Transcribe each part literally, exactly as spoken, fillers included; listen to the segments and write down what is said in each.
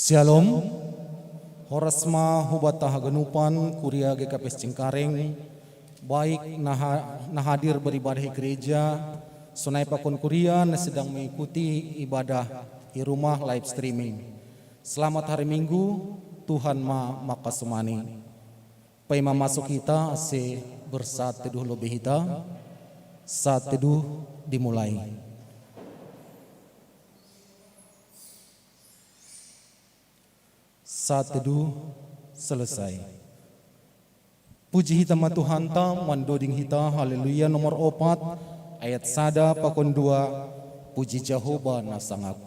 Shalom. Horas ma hubata haganupan kuria G K P S Cengkareng, baik na hadir beribadah di gereja, sonai pakon kuria na sedang mengikuti ibadah di rumah live streaming. Selamat hari Minggu, Tuhan ma makasumani. Paima masuk hita ase bersaat teduh lobei hita, saat teduh dimulai. Saat teduh selesai. Puji hita ma Tuhanta, mandoding hita Haleluya nomor opat, ayat sada pakon dua, puji Jahowa na sangap.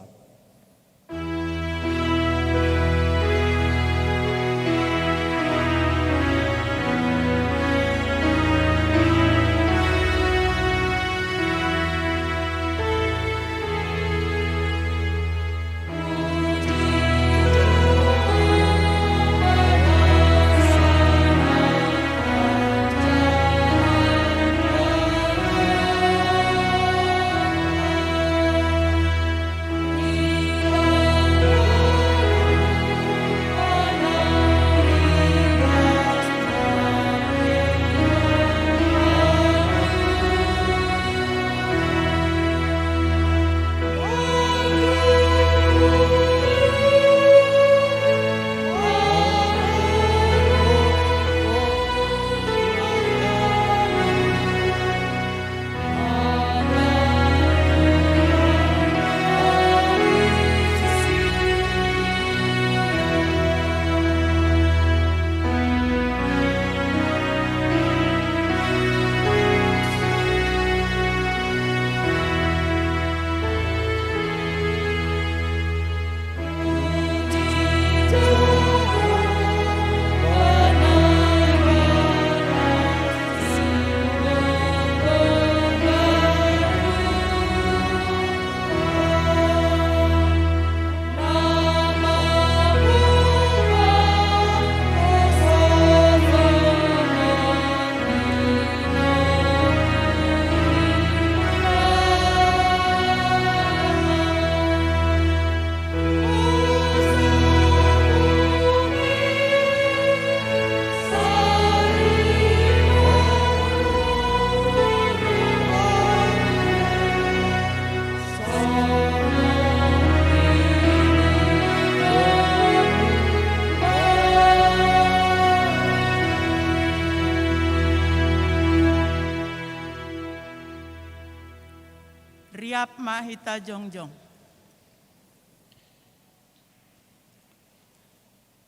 Riap ma hita jongjong.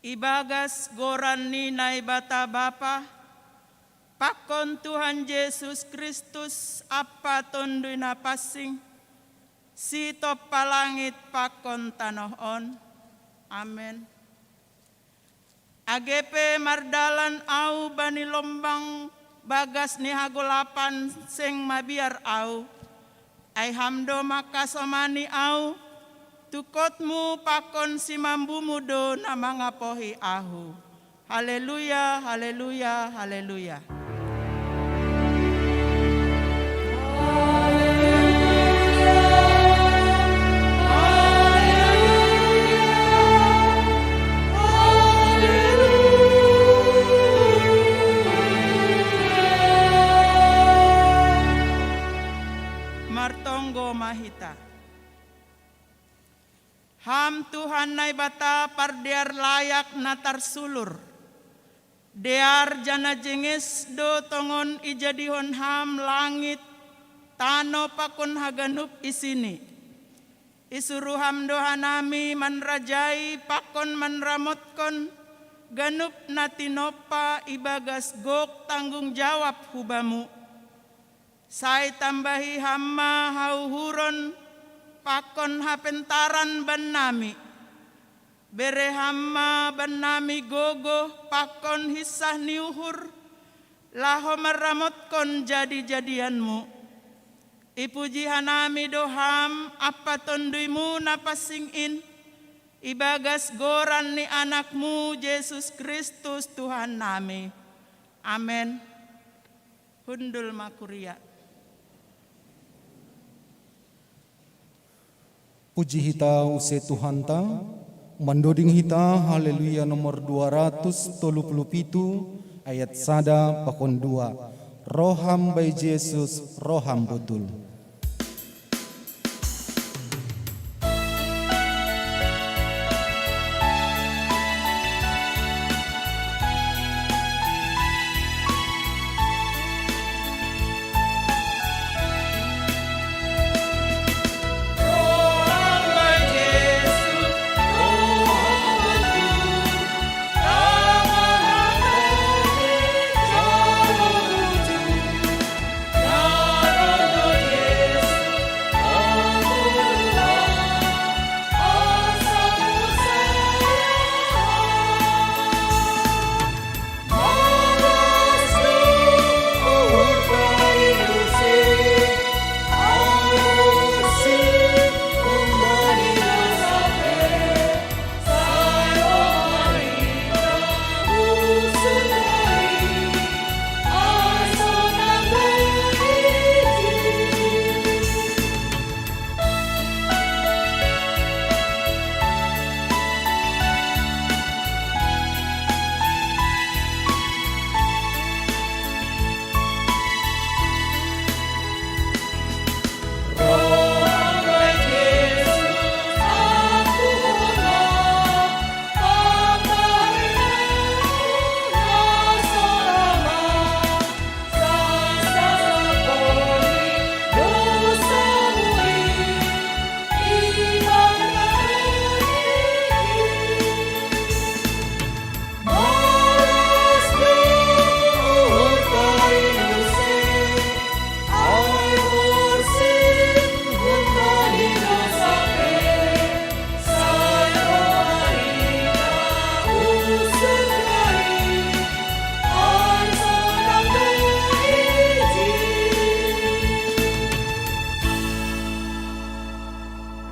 Ibagas goran ni Naibata Bapa, pakon Tuhan Jesus Kristus Ampa Tonduy Napansing, sitompa langit pakon tanoh on. Amen. Age pe mardalan ahu bani lombang bagas ni hagolapan, seng mabiar ahu, ai Ham do mangkasomani ahu, tungkotmu pakon simambumu do na mangapohi ahu. Haleluya, haleluya, haleluya. Martonggo ma hita. Ham Tuhan Naibata pardear layak na tarsulur. Dear janah jenges do tongon ijadihon Ham langit, tanoh pakon haganup isini. Isuruh Ham do hanami manrajai pakon manramotkon ganup na tinompa ibagas gok tanggung jawab hu Bamu. Sai tambahi Ham ma hauhuron pakon hapentaran bannami. Bere Ham ma bannami gogoh pakon hinsah ni uhur, laho manramotkon jadi-jadianMu. Ipuji hanami do Ham ampa TonduyMu Napansing in, ibagas goran ni AnakMu Jesus Kristus Tuhannami. Amen. Hundul ma kuria. Puji hita use Tuhanta, Mandoding hita Haleluya nomor dua ratus tolu puluh pitu, ayat sada pakon dua. Roham bai Jesus, roham botul.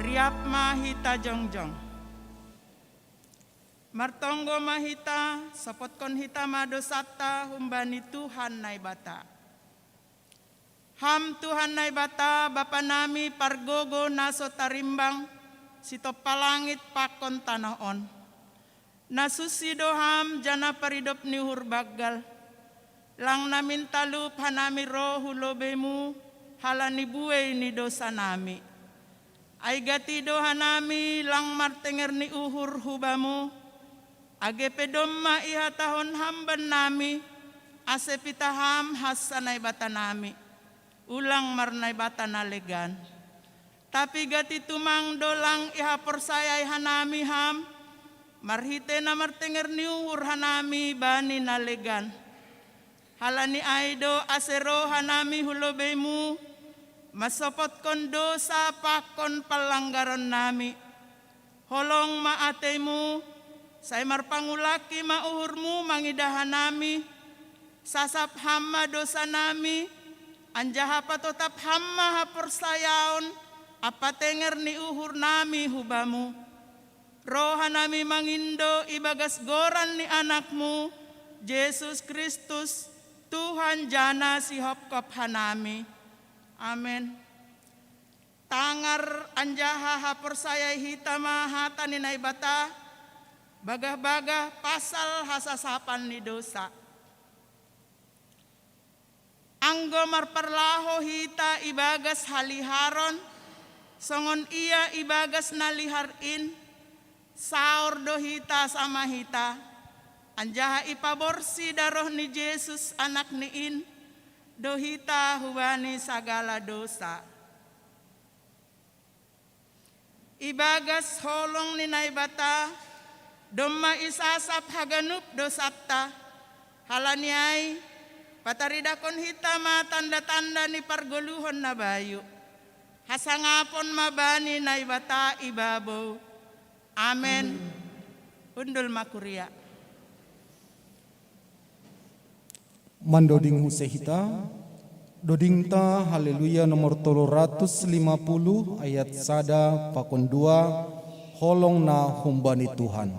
Riap ma hita jongjong. Martonggo ma hita, sopotkon hita ma dosanta humbani Tuhan Naibata. Ham Tuhan Naibata, Bapa nami pargogo na so tarimbang, sitompa langit pakon tanoh on. Na susi do Ham janah paridop ni uhur banggal. Lang na mintalup hanami roh hu lobeiMu, halani buei ni dosanami. Ai gati do hanami lang martenger ni uhur hu Bamu, age pe domma ihatahon Ham bannami, ase pitah Ham hansa Naibatanami, ulang marnaibata na legan. Tapi gati tumang do lang ihaporsayai hanami Ham, marhitei na martenger ni uhur hanami bani na legan. Halani ai do ase roh hanami hu lobeiMu, mansopotkon dosa pakon panlanggaronnami. Holong ma ateiMu, sai marpangulaki ma uhurMu mangidah hanami, sasap Ham ma dosanami, anjaha patotap Ham ma haporsayaon ampa tenger ni uhurnami hu Bamu. Roh hanami mangindo ibagas goran ni AnakMu, Jesus Kristus, Tuhan janah Sihopkop hanami. Amen. Tangar anjaha haporsayai hita ma hata ni Naibata, bagah-bagah pasal hasasapan ni dosa. Anggo marparlaho hita ibagas haliharon, songon Ia ibagas na lihar in, saor do hita sama hita, anjaha ipaborsi daroh ni Jesus AnakNi in do hita hubani sagala dosa. Ibagas holong ni Naibata, domma isasap haganup dosanta. Halani ai, pataridahkon hita ma tanda-tanda ni pargoluhon na bayu. Hasangapon ma bani Naibata ibabou. Amen. Hundul ma kuria. Mandoding use hita, dodingta Haleluya nomor tolu ratus lima puluh ayat sada pakon dua, holong na humbani Tuhan.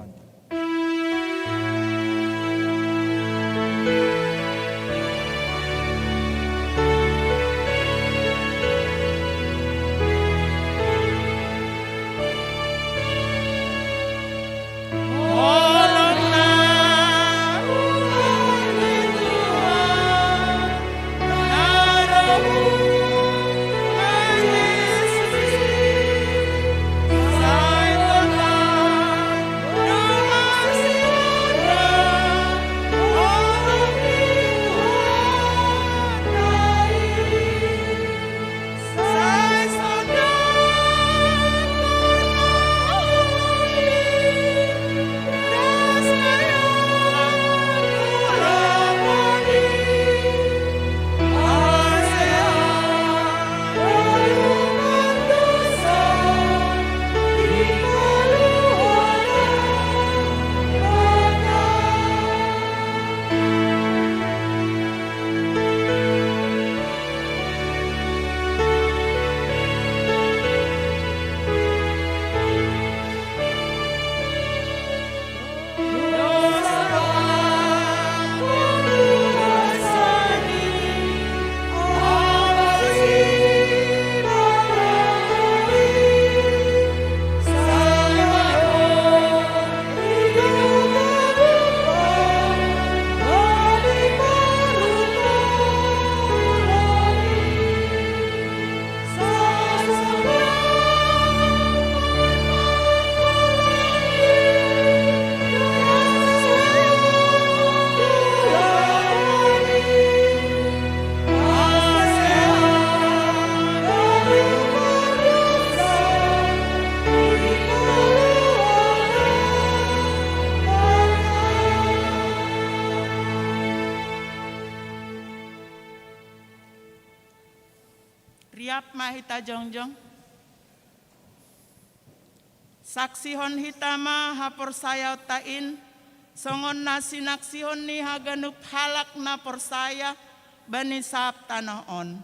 Iap ma hita jongjong. Saksihon hita ma haporsayaonta in, songon na sinaksihon ni haganup halak na porsaya bani sab tanoh on.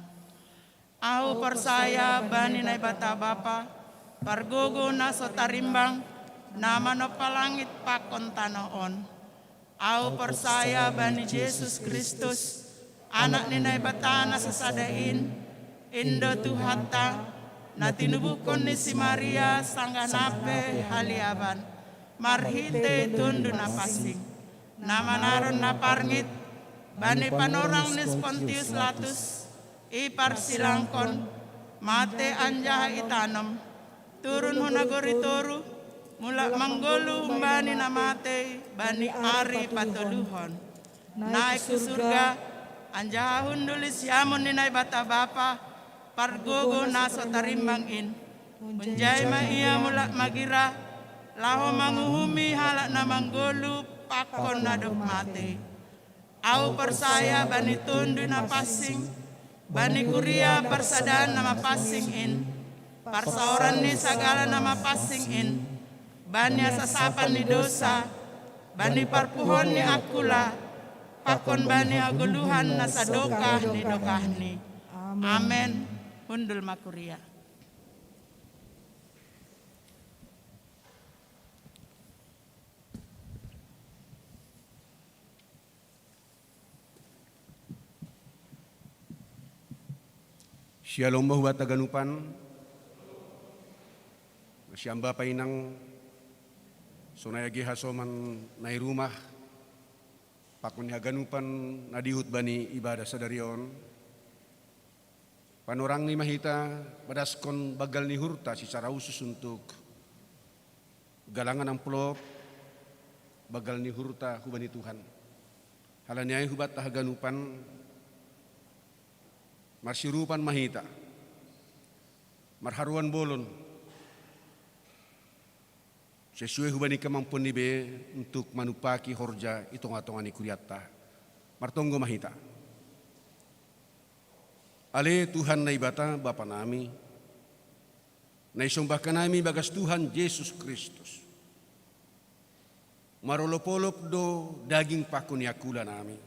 Ahu porsaya bani Naibata Bapa, pargogo na so tarimbang, na manompa langit pakon tanoh on. Ahu porsaya bani Jesus Kristus, Anak ni Naibata na sasada in, in do Tuhanta, na tinubuhkon ni si Maria sanggah na pe haliaban, marhitei Tonduy Napansing, na manaron na parngit, bani panorang ni Pontius Latus, iparsilangkon, mate anjaha itanom, turun hu nagori toruh, mulak manggoluh humbani na matei bani ari patoluhon. Naik hu surga, anjaha hundul di siamun ni Naibata Bapa, pargogo na so tarimbang in. Hunjai ma ia mulak magira, laho manguhumi halak na manggoluh pakon na dob matei. Ahu porsaya bani Tonduy Napansing, bani kuria parsadaan na mapansing in, parsaoran ni sagala na mapansing in, bani hasasapan ni dousa, bani parpuhoon ni angkula, pakon bani hagoluhan na sadokah ni dokahni. Amen. Hundul ma kuria. Syalom ma hubanta haganupan. Siam bapa inang, sonai age hasoman na i rumah, pakon ni haganupan na dihut bani ibadah sadari on. Panorang ni ma hita, padaskon banggal ni uhurta secara khusus untuk galangan amplop, banggal ni uhurta hubani Tuhan. Halani ai hubanta haganupan, marsiurupan ma hita, marharuan bolon, sesuai hubani kemampuan ni be untuk manumpaki horja i tonga-tonga ni kurianta. Martonggo ma hita. Ale Tuhan Naibata, Bapa nami, na isombahkan nami bagas Tuhan Jesus Kristus. Marolop-olop do daging pakon ni angkula nami.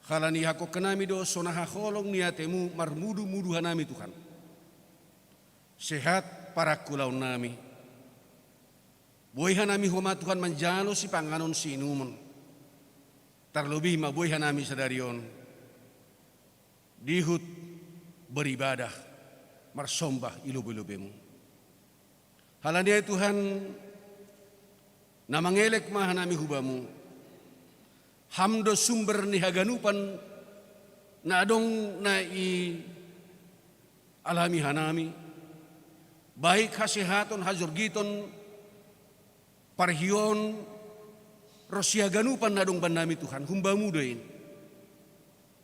Halani ihaholongan nami do sonaha holong ni atemu marmudu-mudu hanami Tuhan. Sehat parangkulaon nami. Boi hanami homa Tuhan manjalo sipanganon siinumon. Tarlobih ma boi hanami sadari on dihut beribadah, marsombah i lobei-lobeimu. Halani ai Tuhan, na mangelek ma hanami hubamu. Ham do sumber ni haganupan na adong na ialami hanami, baik hasehaton, hajorgiton, parhioon, ronsi haganupan na adong bannami Tuhan, humbamu do in.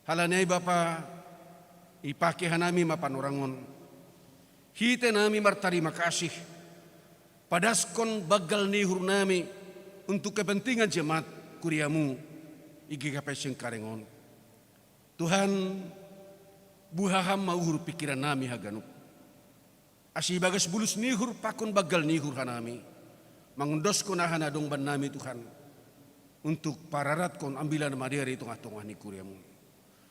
Halani ai Bapa, ipake hanami ma panorang on. Hite nami martarima kasih, padaskon banggal ni uhur nami untuk kepentingan jemaat kuriamu i G K P Cengkareng on. Tuhan, buha Ham ma uhur pingkiran nami haganup. Ase ibagas bulus ni uhur pakon banggal ni uhur hanami, mangondoskon aha na adong bannami Tuhan, untuk pararatkon Ambilan Madere i tongah-tongah ni kuriamu.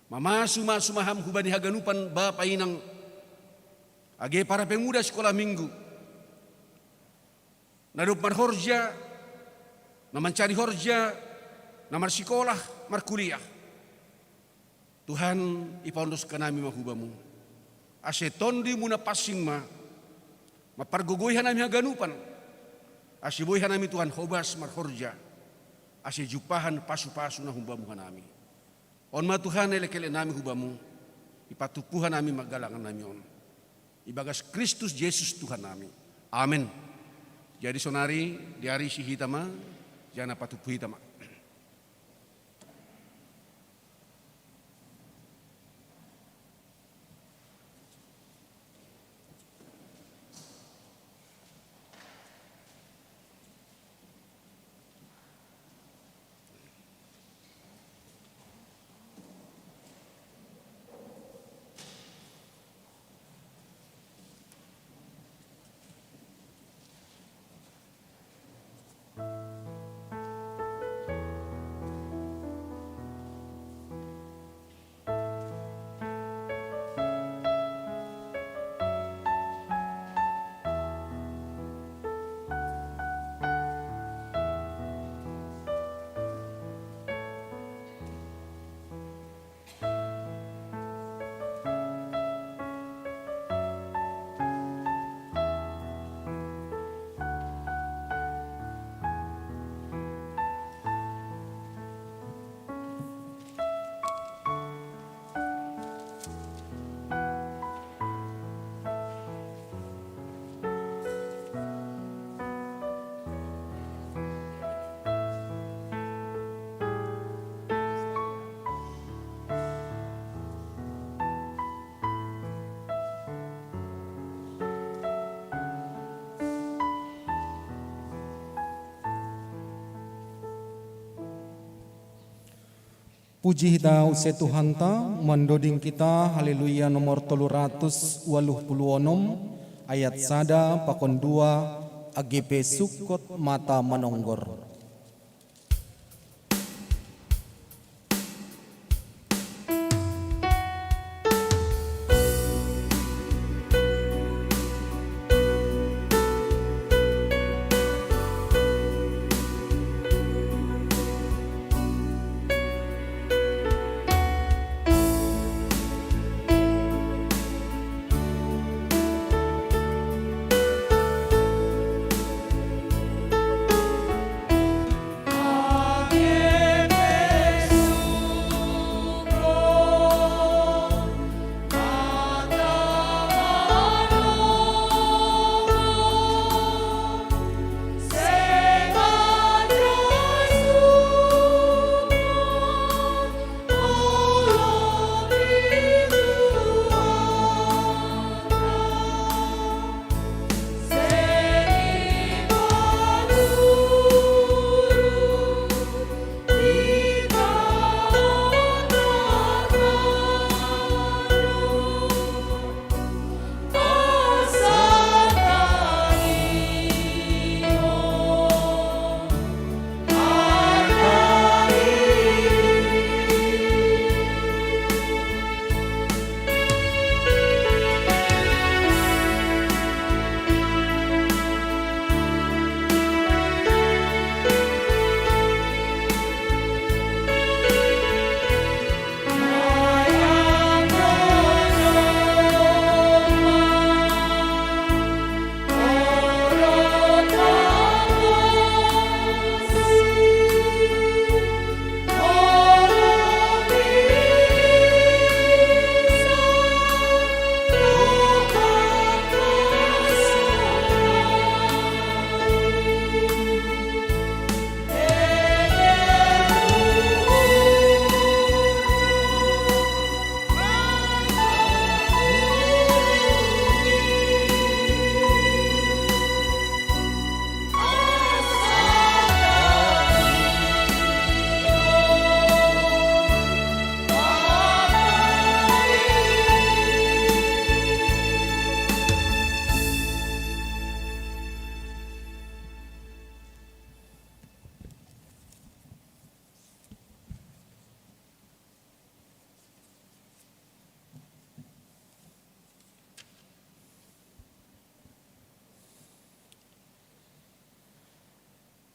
Mamasu-masu ma Ham hubani haganupan bapa inang, age para pemuda sikola minggu, na dob marhorja, na mancari horja, na marsikolah, markuliah. Tuhan, ipaondoskon nami ma hubamu. Ase Tonduy muna pansing ma, mampargogoi hanami haganupan. Ase boi hanami Tuhan hobas marhorja. Ase jumpahan pasu-pasu na humbamu hanami. On ma Tuhan elek-elek nami hubamu. Ipatumpu hanami ma galangan nami on. Ibagas Kristus Jesus Tuhan nami. Amen. Jadi sonari diarisi hita ma, janah patumpu hita ma. Puji hita use Tuhanta, mandoding kita Haleluya nomor tolu ratus waluh puluh onom, ayat sada pakon dua, age pe sukot mata manonggor.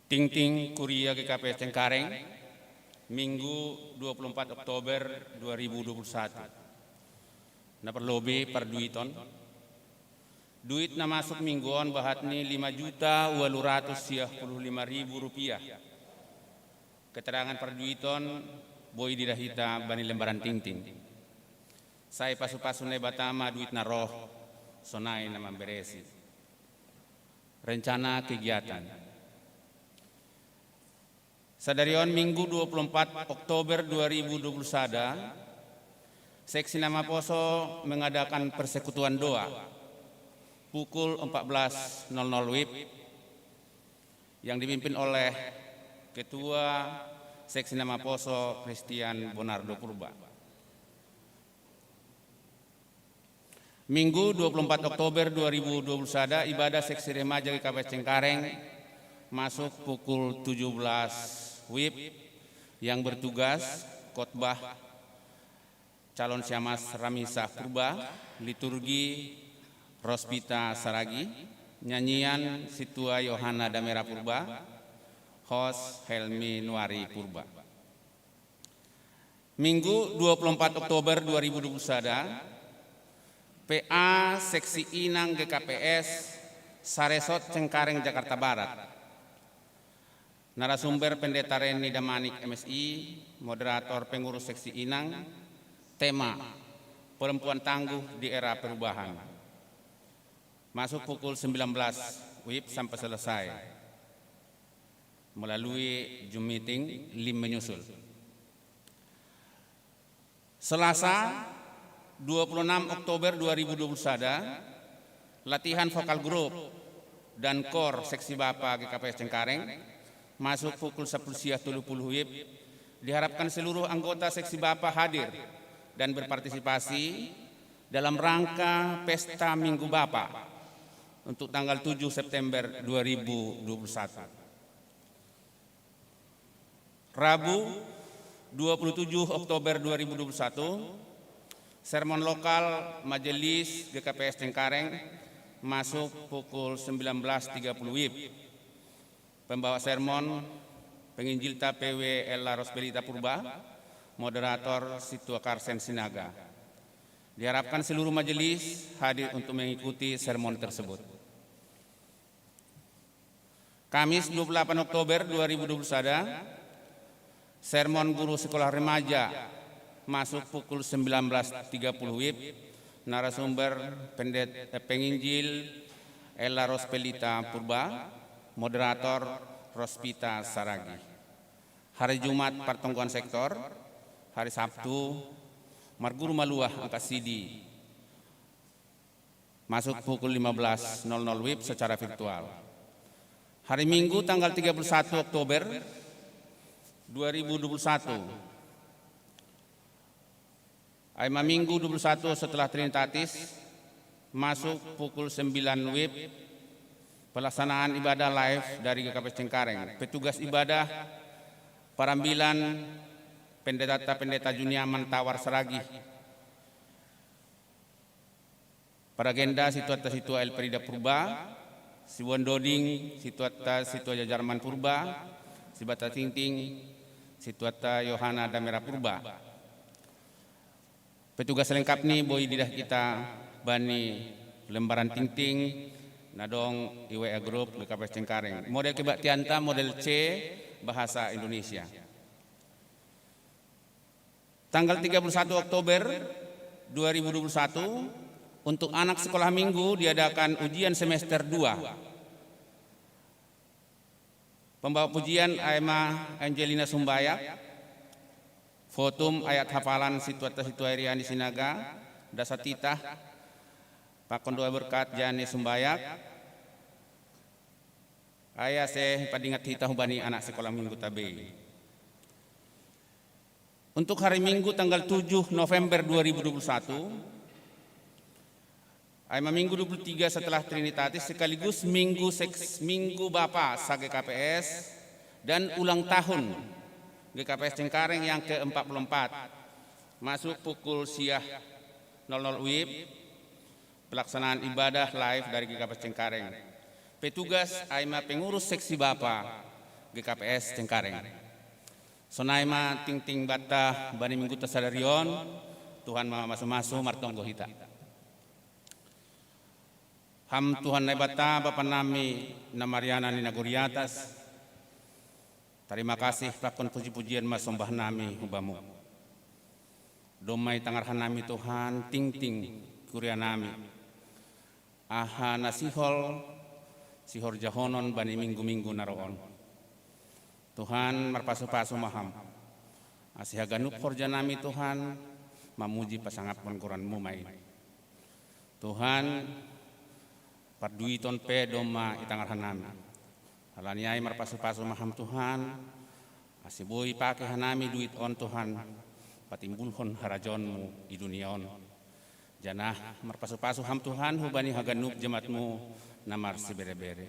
Tingting Kuria G K P S Cengkareng, Minggu dua puluh empat Oktober dua ribu dua puluh satu. Na parlobi parduiton. Duit na masuk minggu on bahat ni lima juta walu ratus sia puluh lima ribu rupiah. Keterangan parduiton boi diida hita bani lembaran tingting. Sai pasu-pasu Naibata ma duit na roh, sonai na mamberesi. Rencana kegiatan. Sadari on Minggu dua puluh empat Oktober dua ribu dua puluh satu, Seksi Namaposo mengadakan persekutuan doa pukul empat belas nol nol WIB yang dipimpin oleh Ketua Seksi Namaposo Christian Bonardo Purba. Minggu dua puluh empat Oktober dua ribu dua puluh satu, ibadah Seksi Remaja G K P S Cengkareng masuk pukul tujuh belas WIB. Yang bertugas khotbah calon Siamas Ramisa Purba, liturgi Rospita Saragi, nyanyian Situa Yohana Damera Purba, host Helmi Nuari Purba. Minggu dua puluh empat Oktober dua ribu dua puluh satu, P A Seksi Inang G K P S Saresot Cengkareng, Jakarta Barat. Narasumber Pendeta Reni Damanik, M Si, moderator pengurus Seksi Inang, tema Perempuan Tangguh di Era Perubahan. Masuk pukul sembilan belas WIB sampai selesai melalui Zoom meeting, link menyusul. Selasa, dua puluh enam Oktober dua ribu dua puluh satu, latihan vokal grup dan kor Seksi Bapa G K P S Cengkareng, masuk pukul sepuluh sia tolu puluh WIB Diharapkan seluruh anggota seksi Bapa hadir dan berpartisipasi dalam rangka Pesta Minggu Bapa untuk tanggal tujuh September dua ribu dua puluh satu. Rabu, dua puluh tujuh Oktober dua ribu dua puluh satu, sermon lokal Majelis G K P S Cengkareng masuk pukul sembilan belas tiga puluh W I B. Pembawa sermon, Penginjilta P W Ella Rospelita Purba, moderator Situa Karsen Sinaga. Diharapkan seluruh majelis hadir untuk mengikuti sermon tersebut. Kamis, dua puluh delapan Oktober dua ribu dua puluh satu, sermon guru sekolah remaja masuk pukul sembilan belas tiga puluh W I B. Narasumber, pendet-, eh, penginjil Ella Rospelita Purba, moderator Rospita Saragi. Hari Jumat, pertongkoan sektor. Hari Sabtu, marguru maluah angka sidi, masuk pukul lima belas nol nol W I B secara virtual. Hari Minggu, tanggal tiga puluh satu Oktober dua ribu dua puluh satu, ai ma Minggu dua puluh satu setelah Trinitatis, masuk pukul sembilan W I B, pelaksanaan ibadah live dari G K P S Cengkareng. Petugas ibadah, parambilan Pendeta, Pendeta Juniaman Tawar Saragi. Paragenda, Situatta Situa Elfrieda Purba, sibuan doding, Situatta Situa Jajarman Purba, sibatta tingting, Situatta Yohana Damera Purba. Petugas lengkap ni boi diidah hita bani lembaran tingting na dong i W A group G K P S Cengkareng. Model kebaktianta model C, bahasa Indonesia. Tanggal tiga puluh satu Oktober dua ribu dua puluh satu, untuk anak sekolah minggu diadakan ujian semester dua. Pembawa pujian ai ma Angelina Sumbayak, votum ayat hafalan Situatta Situa Iriani Sinaga, dasa titah, pakon doa berkat Jane Sumbayak, ai ase padingat hita hubani anak sekolah minggu tabei. Untuk hari Minggu tanggal tujuh November dua ribu dua puluh satu, ai ma Minggu dua puluh tiga setelah Trinitatis sekaligus Minggu seks-, Minggu Bapa sa-G K P S dan ulang tahun G K P S Cengkareng yang keempat puluh empat, masuk pukul sia nol nol W I B, pelaksanaan ibadah live dari G K P S Cengkareng. Petugas ai ma pengurus seksi Bapa G K P S Cengkareng. Sonai ma tingting banta bani mingguta sadari on. Tuhan ma masu-masu martonggo hita. Ham Tuhan Naibata, Bapa nami na marianan i nagori atas, tarima kasih pakon puji-pujian ma sombah nami hu Bamu. Domma itangarhan nami Tuhan tingting kuria nami, aha na sihol sihorjahonon bani minggu-minggu na ro on. Tuhan, marpasu-pasu ma Ham, ase haganup horja nami Tuhan mamuji pasangaphon goran-Mu ma i. Tuhan, parduiton pe domma itangarhan nami. Halani ai marpasu-pasu ma Ham Tuhan, ase boi pake hanami duit on Tuhan patimbulhon harajaon-Mu i dunia on. Janah marpasu-pasu Ham Tuhan hubani haganup jemaat-Mu na marsibere-bere.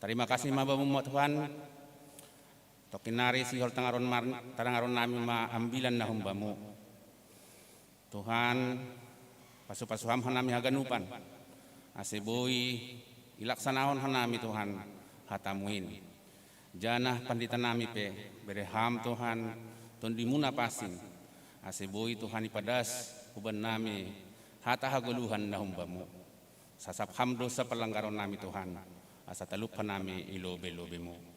Tarima kasih ma Bamu ma Tuhan, tongkin nari sihol tangaron mar-, tangaron nami ma ambilan na humbamu. Tuhan, pasu-pasu Ham hanami haganupan, ase boi ilaksanahon hanami Tuhan hatamu in. Janah pandita nami pe, bere Ham Tuhan, Tondimu na pansing, ase boi Tuhan ipadas huban nami hata hagoluhan na humbamu. Sasap Ham dosa parlanggaron nami Tuhan, asa talup hanami i lobei-lobeimu.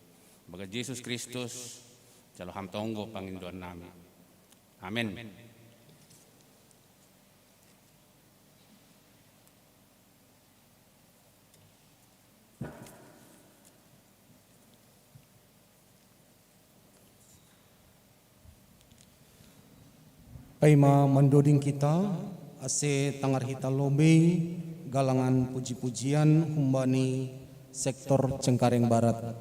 Bagas Jesus Kristus, jalo Ham tonggo pangindoan nami. Amen. Ai ma mandoding kita, ase tangar hita lobei galangan puji-pujian humbani sektor Cengkareng Barat.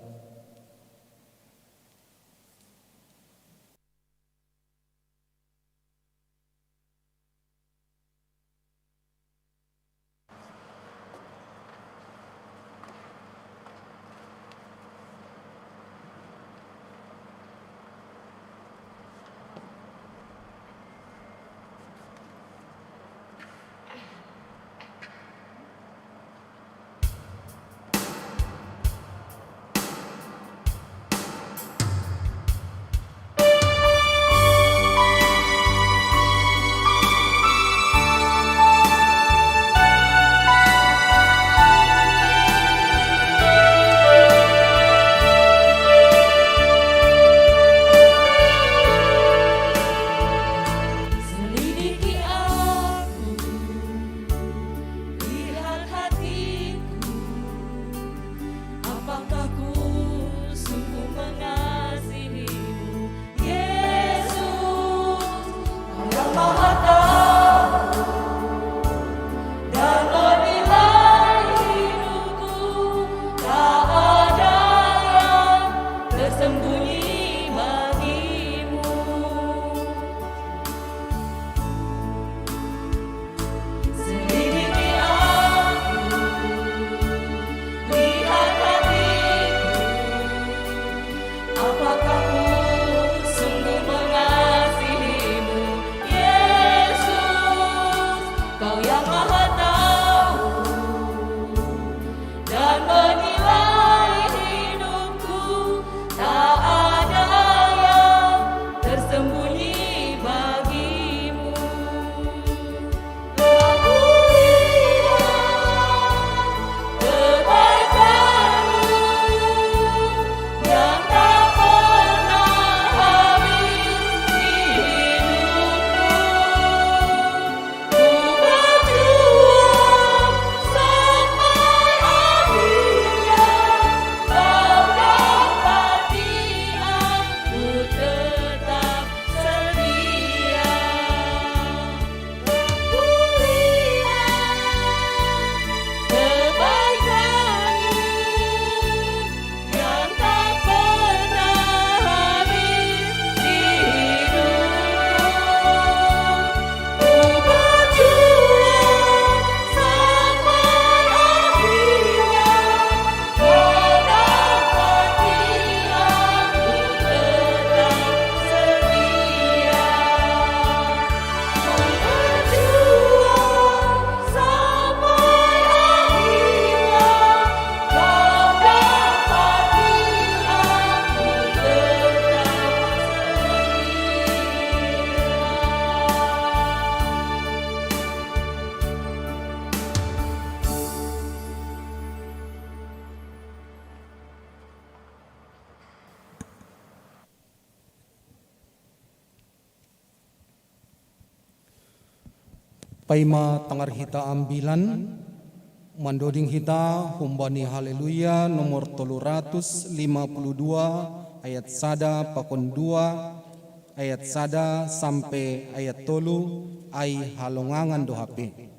Ai ma tangar hita ambilan, mandoding hita humbani Haleluya nomor tolu ratus lima puluh dua, ayat sada pakon dua, ayat sada sampe ayat tolu, ai halongangan do hape.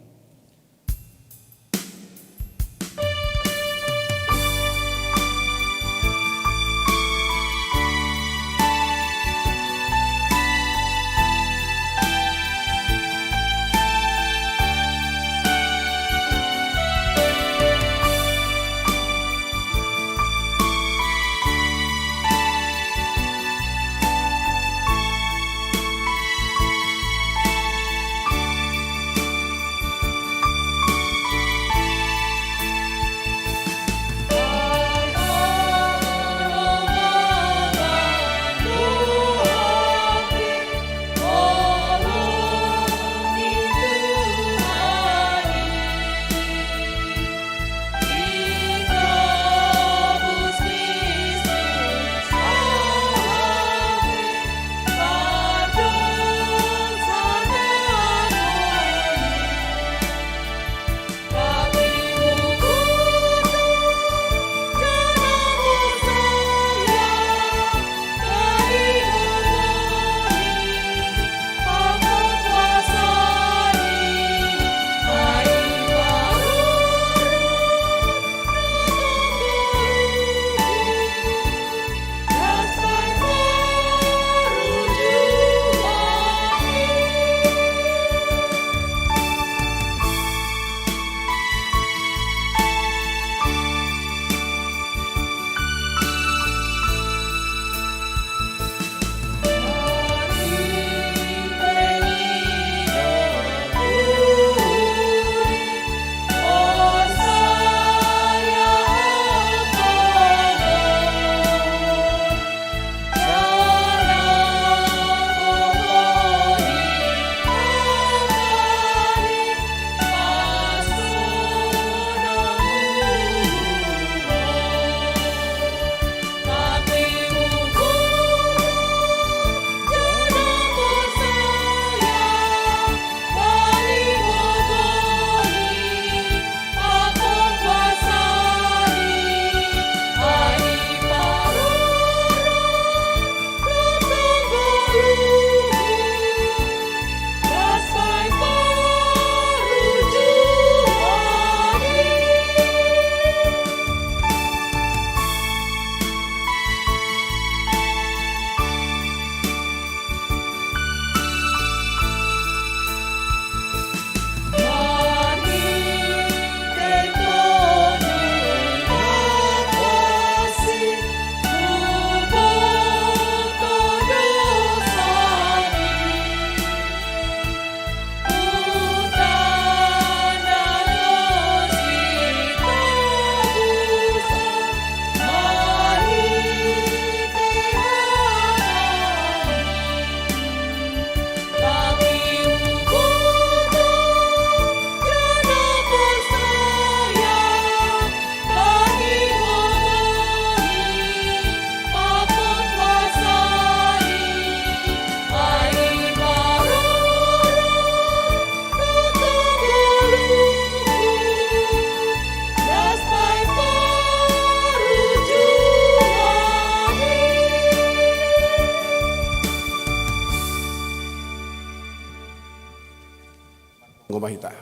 Ngoma hita.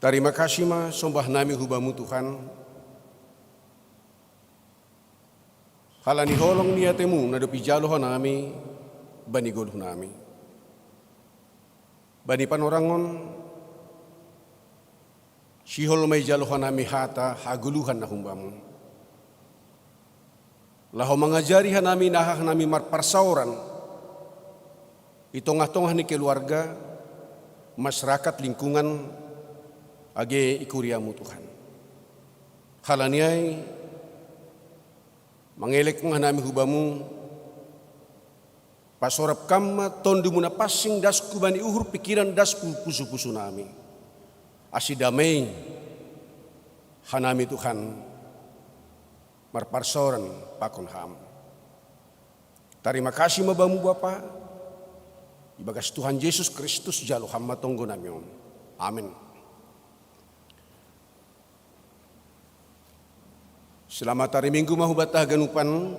Tarima kasih ma sombah nami hu Bamu Tuhan, halani holong ni atemu na dob ijalo hanami bani goluh nami. Bani panorangon, sihol ma ijalo hanami hata hagoluhan na humbamu, laho mangajari hanami na aha hanami marparsaoran i tongah-tongah ni keluarga, masyarakat, lingkungan, age i kuriamu Tuhan. Halani ai, mangelek ma hanami hu Bamu, pasorap Kam ma Tondumu na pansing dasku bani uhur pikiran dasku pusu-pusu nami, ase damei hanami Tuhan marparsaoran pakon Ham. Tarima kasih ma Bamu Bapa, Ibagas Tuhan Jesus Kristus jalo hami tonggo nami on. Amin. Selamat hari Minggu ma hubata haganupan.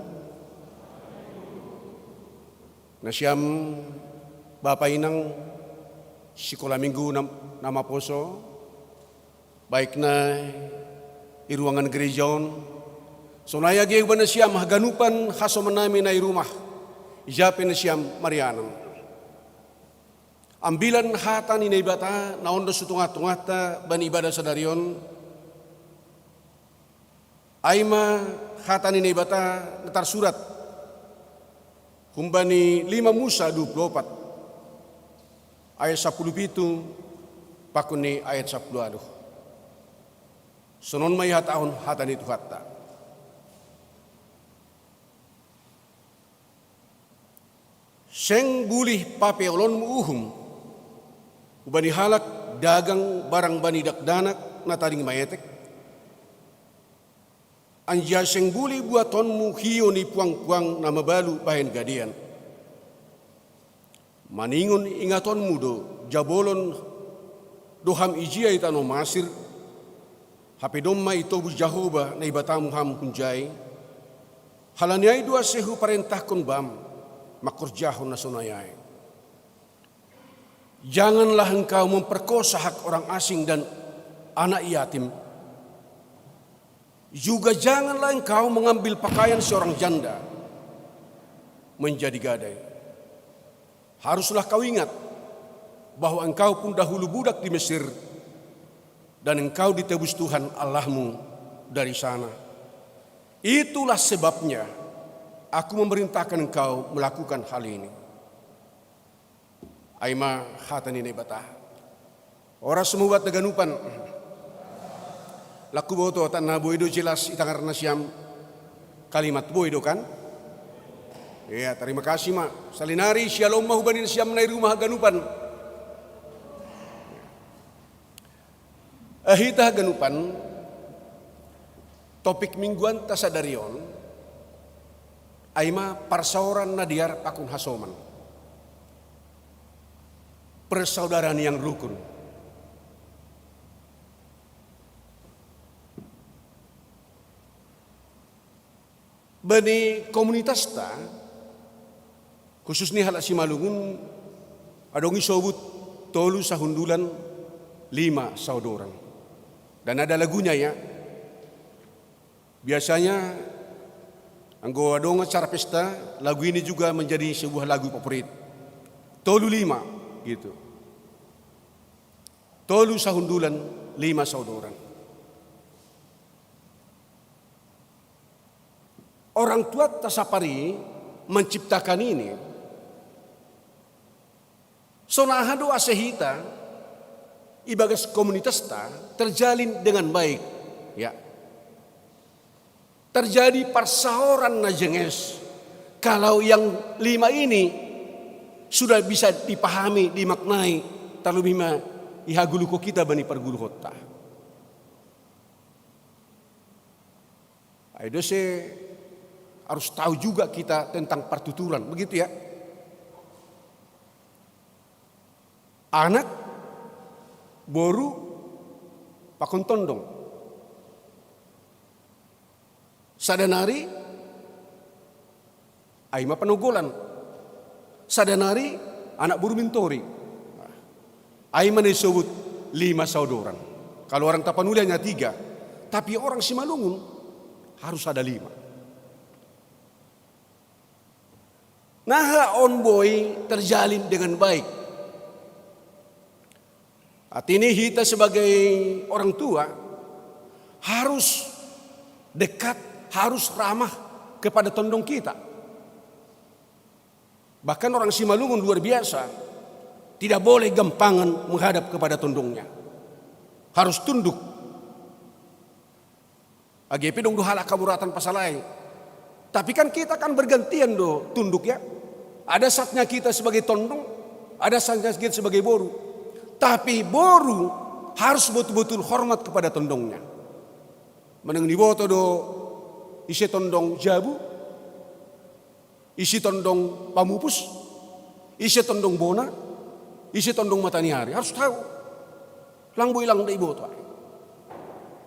Nasiam bapa inang sikola minggu na maposo, baik na i ruangan gereja on, sonai age hubani nasiam haganupan hasoman nami na i rumah, ija pe nasiam marianan. Ambilan hata ni Naibata na ondon tu tongah-tongahta bani ibadah sadari on, ai ma hata ni Naibata na tarsurat humbani lima Musa dua puluh opat, ayat sapuluh pitu pakon ni ayat sapuluh ualu. Sonon ma ihatahon hata ni Tuhanta. Seng bulih papeolonmu uhum hubani halak dagang barang bani dakdanak na tading maetek, anjaha seng bulih buatonmu hiou ni puang-puang na mabalu bahen gadean. Maningon ingatonmu do jabolon do ham ijia i tanoh Masir, hape domma itobus Jahowa Naibatamu ham hunjai. Halani ai do ase huparentahkon bam mangkorjahon na sonai ai. Janganlah engkau memperkosa hak orang asing dan anak yatim. Juga janganlah engkau mengambil pakaian seorang janda menjadi gadai. Haruslah kau ingat bahwa engkau pun dahulu budak di Mesir, dan engkau ditebus Tuhan Allahmu dari sana. Itulah sebabnya aku memerintahkan engkau melakukan hal ini. Ai ma hata ni Naibata. Oras ma hubanta haganupan. Laku boto tanah boi do jelas i tangan nasiam kalimat boi do kan? Iya, terima kasih ma. Salinari syalom ma hubani nasiam na i rumah haganupan. Eh, hita haganupan, topik mingguanta sadari on, ai ma parsaoran na dear pakon hasoman. Persaudaraan yang rukun. Bani komunitasta, khusus ni halak Simalungun, adong isobut tolu sahundulan, lima saodoran. Dan ada lagunya ya. Biasanya anggo adong acara pesta, lagu ini juga menjadi sebuah lagu favorit. Tolu lima gitu. Tolu sahundulan, lima saodoran. Orang tuanta sapari menciptakan ini, sonaha do ase hita ibagas komunitasta terjalin dengan baik, ya. Terjadi parsaoran na jenges kalau yang lima ini sudah bisa dipahami, dimaknai, terlebih ma ihaguluhon hita bani parguluhonta. Ai do ase harus tahu juga kita tentang partuturan, begitu ya. Anak, boru, pakon tondong. Sada nari, ai ma panogolan. Sada nari, anak boru mintori. Ai ma na isobut lima saodoran. Kalau orang Tapanuli hanya tiga, tapi orang Simalungun harus ada lima. Naha on boi terjalin dengan baik. Artinya hita sebagai orang tua harus dekat, harus ramah kepada tondong kita. Bahkan orang Simalungun luar biasa, tidak boleh gampangan menghadap kepada tondongnya. Harus tunduk. Age pe dong do halak haburatan pasal ai. Tapi kan kita kan bergantian do tunduk ya. Ada saatnya kita sebagai tondong, ada saatnya kita sebagai boru. Tapi boru harus betul-betul hormat kepada tondongnya. Manang niboto do ise tondong jabu, ise tondong pamupus, Ise tondong bona, ise tondong mataniari, harus tahu. Lang boi lang nda iboto.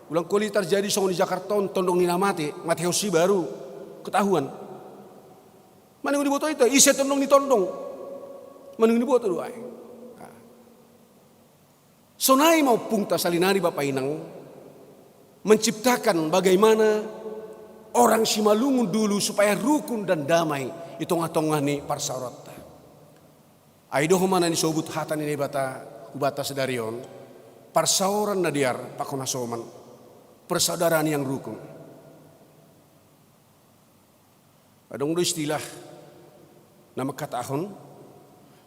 Ulang kali terjadi songon di Jakarta on, tondong ni na mate, mate hosi baru ketahuan. Manunggu diboto itu, ise tondong ni tondong. Manunggu diboto do ai. Sonai ma ompungta salinari Bapa Inang menciptakan bagaimana orang Simalungun dulu supaya rukun dan damai di tongah-tongah ni parsaoranta. Ai do homa na nisobut hata ni Naibata hubata sadari on, parsaoran na dear pakon hasoman, persaudaraan yang rukun. Adong do istilah na mangkatahon,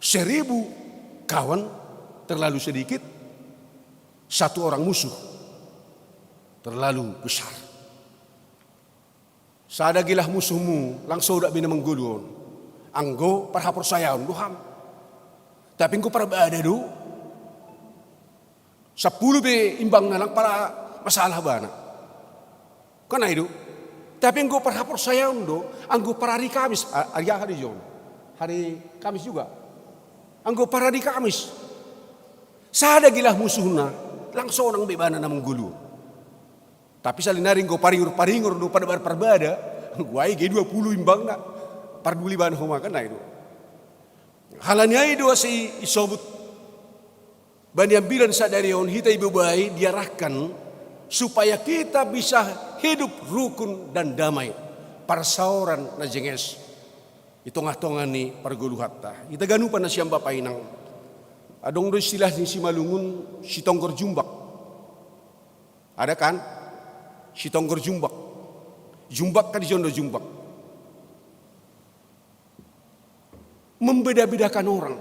seribu kawan terlalu sedikit, satu orang musuh terlalu besar. Sada gelah musuhmu, lang sodak be na manggoluhon. Anggo parhaporsayaon do ham. Tapi anggo parbada do, sappulu be imbangna lang pala masalah bana. Kan ai do. Tapi anggo parhaporsayaon do, anggo parari Kamis, a-, ari aha do ijon? Hari Kamis juga. Anggo parari Kamis. Sada gelah musuhna, lang sonang be bana na manggoluhon. Tapi salinari anggo paringor-paringor do padabar parbada, anggo ai ge dua pulu imbangna. Parduli bana homa kan ai do. Halani ai do ase isobut bani ambilan sadari on hita ibobai diarahkan supaya kita bisa hidup rukun dan damai, parsaoran na jenges di tongah-tongah ni pargoluhanta. Hita ganupan nasiam Bapa Inang. Adong do istilah ni Simalungun, sitonggor jumbak. Ada kan? Sitonggor jumbak. Jumbak kan ijon do jumbak. Membeda-bedakan orang.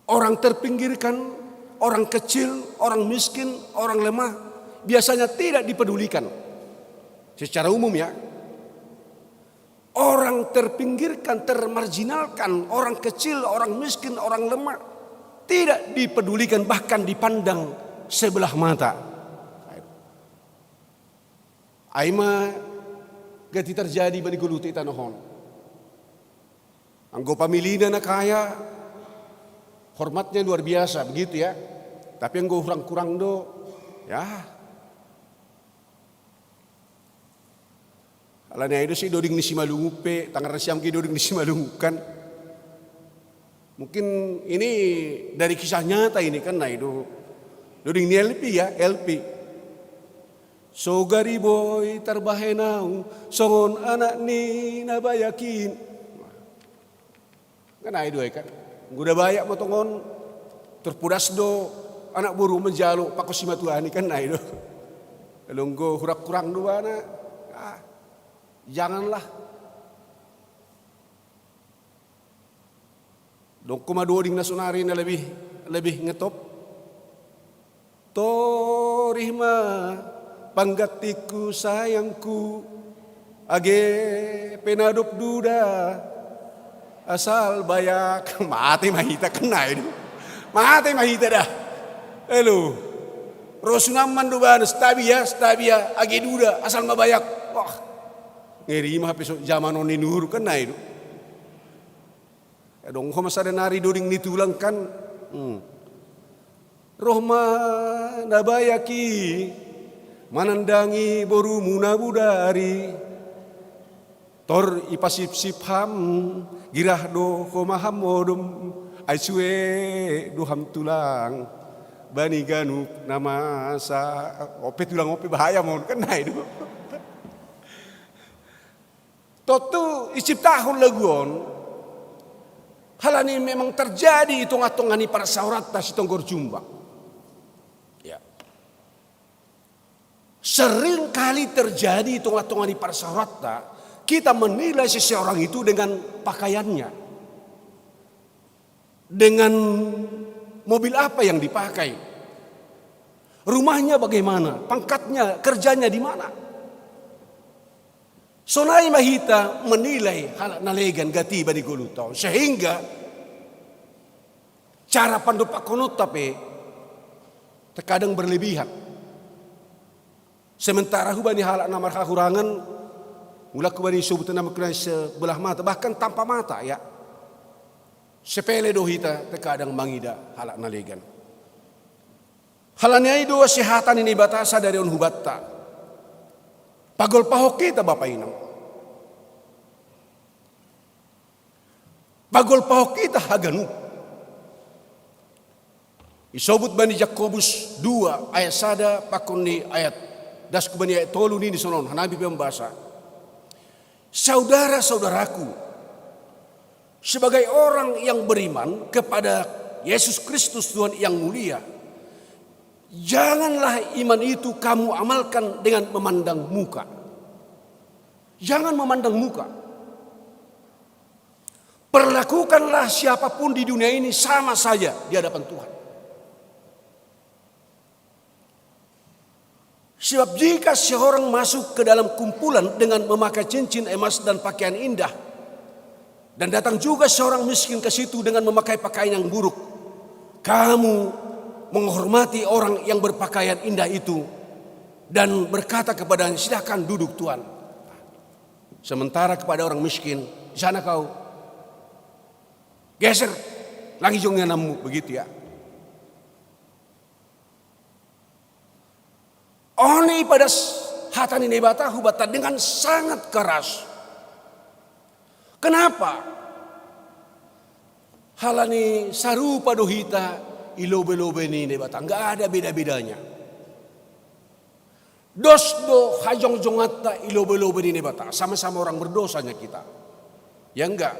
Orang terpinggirkan, orang kecil, orang miskin, orang lemah, biasanya tidak dipedulikan. Secara umum ya, orang terpinggirkan, termarginalkan, orang kecil, orang miskin, orang lemah, tidak dipedulikan, bahkan dipandang sebelah mata. Ai ma gati terjadi bani goluhta i tanoh on. Anggo familina na kaya, hormatnya luar biasa, begitu ya. Tapi anggo hurang-hurang do, ya. Alani ai do si doding ni Simalungun pe, tangan nasiam ke doding ni Simalungun kan. Mungkin ini dari kisah nyata ini kan, nah itu. Doding ni L P ya, L P. So gari boi tarbahen au, songon anak ni na bayak i. Kan ai do ai kan. Anggo na bayak ma tongon, terpudas do anak boru manjalo pako simatuani kan ai do. Lalu anggo hurang-hurang do bana. Ah, janganlah. Dongko ma doding na sonari na lebih, lebih ngetop. Torih ma panggantiku sayangku, age pe na dob duda, asal bayak. Mate ma hita kan ai do. Mate ma hita dah. Elo. Ro sunaman do bana, stabia, stabia, age duda, asal ma bayak. Wah. Ngeri ma hape so jaman on ni nuhur kan ai do. Adong homa sada nari doding ni tulang kan. Hmm. Roh ma na bayak i manandangi borumu na budari. Tor ipasipsip ham, girah do homa ham modom, ai sue do ham tulang bani ganup na masa. Ope tulang ope bahaya mon kan ai do. Tontu iciptahon lagu on halani memang terjadi i tongah-tongah ni parsaoranta sitonggor jumbak. Ya. Sering kali terjadi i tongah-tongah ni parsaoranta, kita menilai seseorang itu dengan pakaiannya, dengan mobil apa yang dipakai, rumahnya bagaimana, pangkatnya, kerjanya di mana. Sonai ma hita menilai halak na legan gati bani goluhta on. Sehingga cara pandompakkononta pe terkadang berlebihan. Sementara hubani halak na marhahurangan, Mula ku bani sobut nama kena sebelah mata, bahkan tanpa mata ya. Sepele do hita terkadang mangida halak na legan. Halani ai do sehatan ni Naibata sadari on hubatta. Pagolpahon hita bapa inang. Pagolpahon hita haganup. Isobut bani Jakobus dua ayat sada pakon ni ayat, das ku bani ayat tolu nini sonon, hanami pe mambasa. Saudara-saudaraku, sebagai orang yang beriman kepada Yesus Kristus Tuhan yang mulia, janganlah iman itu kamu amalkan dengan memandang muka. Jangan memandang muka. Perlakukanlah siapapun di dunia ini sama saja di hadapan Tuhan. Sebab jika seorang masuk ke dalam kumpulan dengan memakai cincin emas dan pakaian indah, dan datang juga seorang miskin ke situ dengan memakai pakaian yang buruk, kamu menghormati orang yang berpakaian indah itu dan berkata kepadanya, "Silakan duduk, Tuan." Sementara kepada orang miskin, "Di sana kau, geser, langi jong nganammu," begitu ya. On i padas hata ni Naibata hubatta dengan sangat keras. Kenapa? Halani sarupa do hita i lobei-lobei ni Naibata, nggak ada beda-bedanya. Dos do hajongjongatta i lobei-lobei ni Naibata, sama-sama orang berdosanya kita. Ya enggak?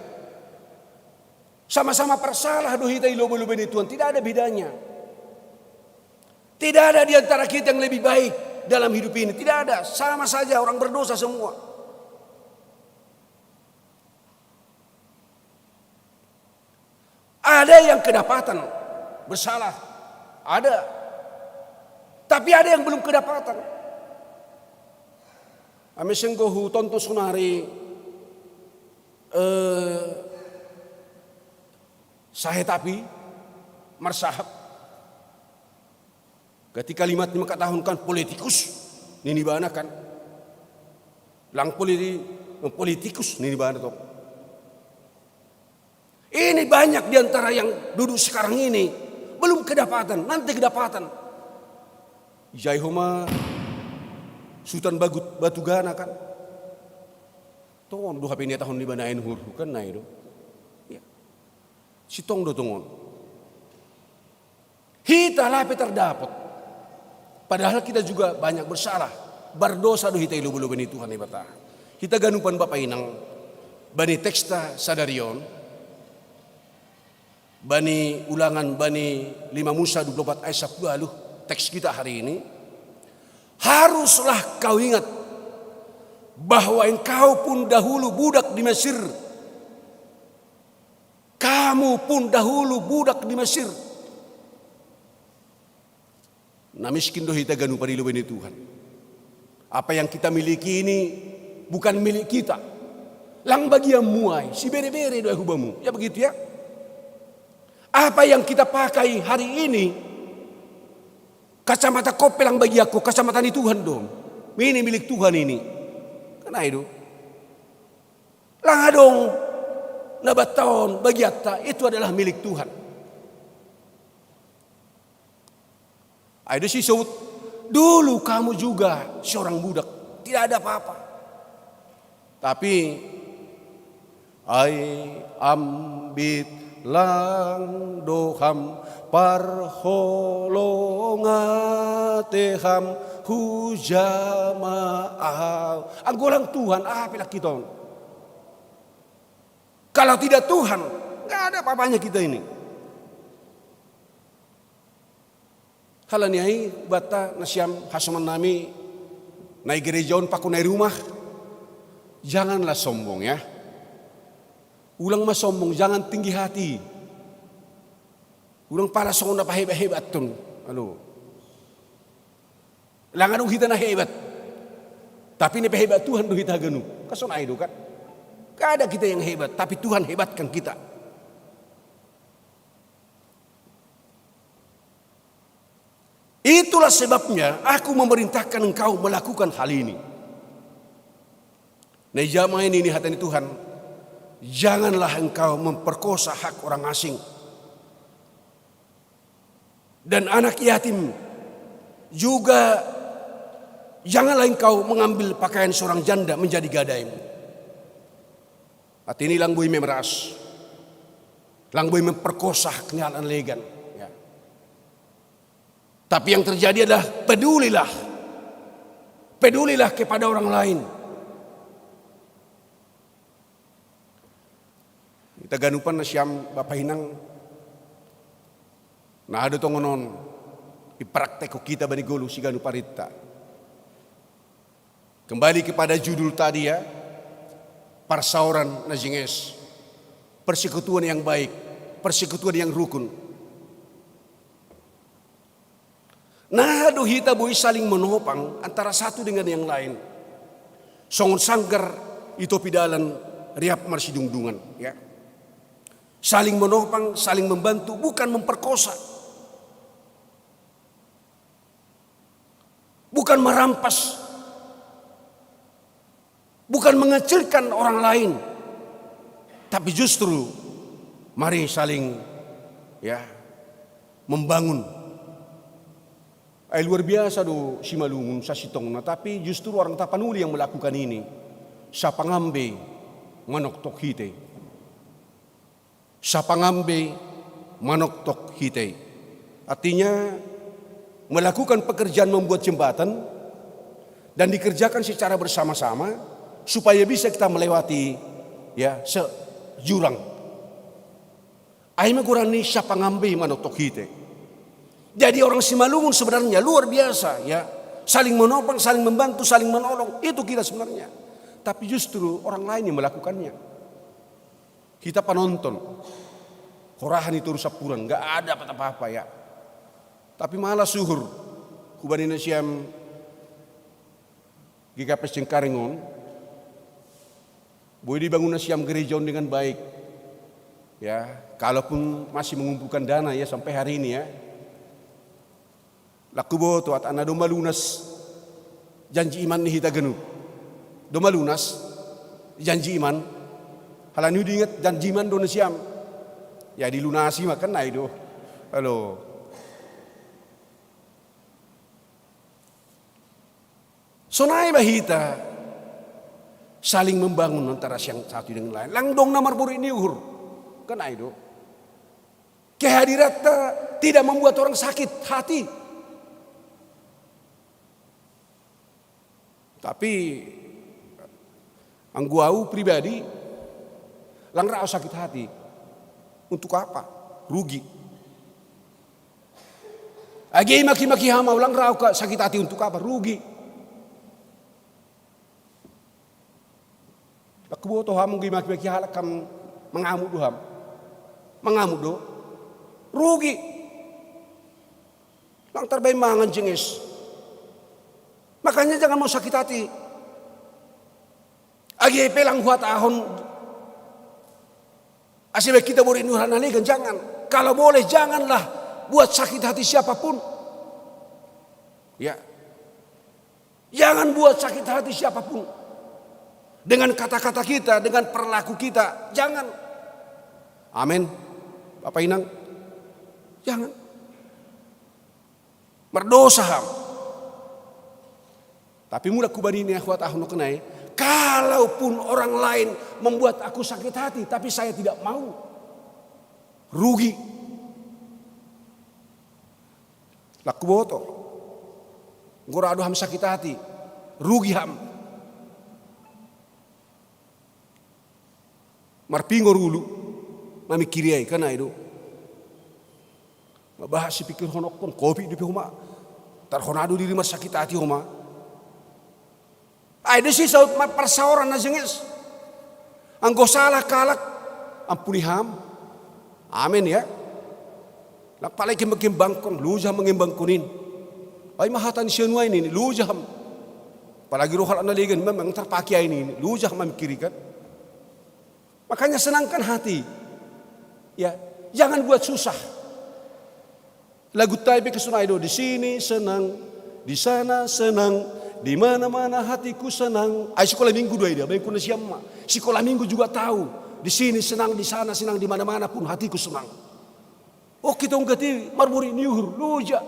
Sama-sama parsalah do hita i lobei-lobei ni Tuhan, tidak ada bedanya. Tidak ada di antara kita yang lebih baik dalam hidup ini, tidak ada. Sama saja orang berdosa semua. Ada yang kedapatan bersalah, ada. Tapi ada yang belum kedapatan. Ami senggo hutonton sonari, eh, sahe tapi marsahap. Ketika kalimat ni mangkatahon kan politikus nini bana kan. Lang politi-, politikus nini bana to. Ini banyak di antara yang duduk sekarang ini belum kedapatan, nanti kedapatan. Ijai homa Sutan Bagut Batugana kan. Tongon do hape niatahon ni bana ai nuhur kan nai do. Ya. Sintong do tongon. Hita lape tardapot. Padahal kita juga banyak bersalah. Bardosa do hita i lobei-lobei ni Tuhan Naibata. Hita ganupan bapa inang, bani teksta sadari on, bani Ulangan bani lima Musa dua puluh empat ayat sapuluh, teks kita hari ini. Haruslah kau ingat bahwa engkau pun dahulu budak di Mesir. Kamu pun dahulu budak di Mesir. Na miskin do hita ganupan i lobei ni Tuhan. Apa yang kita miliki ini bukan milik kita. Lang bagianmu ai, sibere-bere do ai hubamu. Ya begitu ya. Apa yang kita pakai hari ini, kacamata kope lang bagianku, kacamata ni Tuhan do. Ini milik Tuhan ini. Kan ai do. Lang adong na batta on bagiatta, itu adalah milik Tuhan. Ai do sisebut, dulu kamu juga seorang budak, tidak ada apa-apa. Tapi ai ambit lang do ham parholongan te ham hujama au. Anggo lang Tuhan, aha pe lang hita on? Kalau tidak Tuhan, nggak ada apa-apanya kita ini. Halani ai banta nasiam hasomannami na i gereja on pakon na i rumah, janganlah sombong ya. Ulang ma sombong, jangan tinggi hati. Ulang pala songon na pahebat-hebat on. Aduh. Lang adong hita na hebat. Tapi na pahebat Tuhan do hita haganup. Kan sonai do kan? Gak ada kita yang hebat, tapi Tuhan hebatkan kita. Itulah sebabnya aku memerintahkan engkau melakukan hal ini. Nah, jamaah ini, ini hata ni Tuhan, janganlah engkau memperkosa hak orang asing. Dan anak yatim juga janganlah engkau mengambil pakaian seorang janda menjadi gadaimu. Artinya, lang boy memeras, lang boy memperkosa kenyataan legan. Ya. Tapi yang terjadi adalah pedulilah. Pedulilah kepada orang lain. Kita ganupan na siam bapa hinang, na ado tongonon i praktek kita bani golu si ganup arita. Kembali kepada judul tadi ya, parsaoran na jinges, persekutuan yang baik, persekutuan yang rukun. Nah, do hita boi saling menopang antara satu dengan yang lain. Songon sanggar i topi dalan riap marsidungdungan, ya. Saling menopang, saling membantu, bukan memperkosa. Bukan merampas. Bukan mengecilkan orang lain. Tapi justru mari saling, ya, membangun. Ai luar biasa do Simalungun sasintongna, tapi justru orang Tapanuli yang melakukan ini. Sapangambe manoktok hita i. Sapangambe manoktok hita i. Artinya, melakukan pekerjaan membuat jembatan dan dikerjakan secara bersama-sama supaya bisa kita melewati, ya, sejurang. Ai ma goarna i sapangambe manoktok hita i. Jadi orang Simalungun sebenarnya luar biasa, ya. Saling menopang, saling membantu, saling menolong. Itu kita sebenarnya. Tapi justru orang lain yang melakukannya. Kita panonton. Horahan i toru sampuran, nggak ada apa-apa ya. Tapi malah suhur. Hubani na siam G K P S Cengkareng on. Boi dibangun na siam gereja on dengan baik. Ya, kalaupun masih mengumpulkan dana ya sampai hari ini ya. Lang huboto, atau na domma lunas janji iman ni hita ganup. Domma lunas janji iman. Halani diingat janji iman do na siam. Ya dilunasi ma, kan ai do. Halo. Sonai ma hita saling membangun antara siang satu dengan lain. Lang dong na marboru ni uhur. Kan ai do. Kehadiranta tidak membuat orang sakit hati. Tapi anggo au pribadi, lang ra au sakit hati. Untuk apa? Rugi. Age maki-maki ham au, lang ra au sakit hati, untuk apa? Rugi. Aku boto ham, age maki-maki halak ham, mangamuk do ham. Mangamuk do. Rugi. Lang tarbaen mangan jinges. Makanya jangan mau sakit hati. Age pe lang huhatahon. Asa baen hita boru ni uhur na legan, jangan. Kalau boleh janganlah buat sakit hati siapapun. Ya. Jangan buat sakit hati siapapun. Dengan kata-kata kita, dengan perilaku kita, jangan. Amin. Bapa inang, jangan. Mardosa ham. Tapi mula hubani na huhatahon nangkin i, kalaupun orang lain membuat aku sakit hati, tapi saya tidak mau, rugi. Lang huboto. Anggo ra do ham sakit hati, rugi ham. Marpingor ulu mamingkiri ai, kan ai do. Mabahat sipingkirhononkon, kopi dope homa. Tarhona do diri marsakit hati homa. Ai do si saut ma parsaoran na jinges. Anggo salah halak, ampuni ham. Amin ya. Lang pala i kembang-kembangkon, loja mangembangkon in. Ai ma hata ni sianuan i, loja ham. Apalagi ro halak na legan, memang tarpake ai ni, loja ham mamingkiri kan. Makanya senangkan hati. Ya, jangan buat susah. Lagu tai pe sonai do, di sini senang, di sana senang, Di mana-mana hatiku senang. Ai sekolah minggu dua ida, baik kuna siamma. Sekolah minggu juga tahu. Di sini senang, di sana senang, di mana-mana pun hatiku senang. Oh, kita unggati marburi niuhur, luja.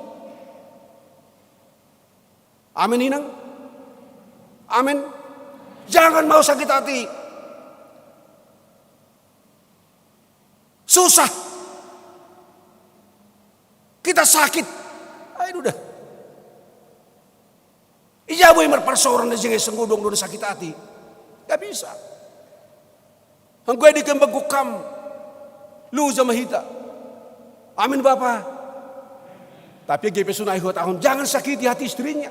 Amin, inang. Amin. Jangan mau sakit hati. Susah. Kita sakit. Ayo udah. Ija boy marparsoran na jengai senggodong do na sakit hati. Gak bisa. Anggo edi kembang kam. Luja mahita. Amin, Bapa. Tapi G P sunai huat tahun, jangan sakiti hati istrinya.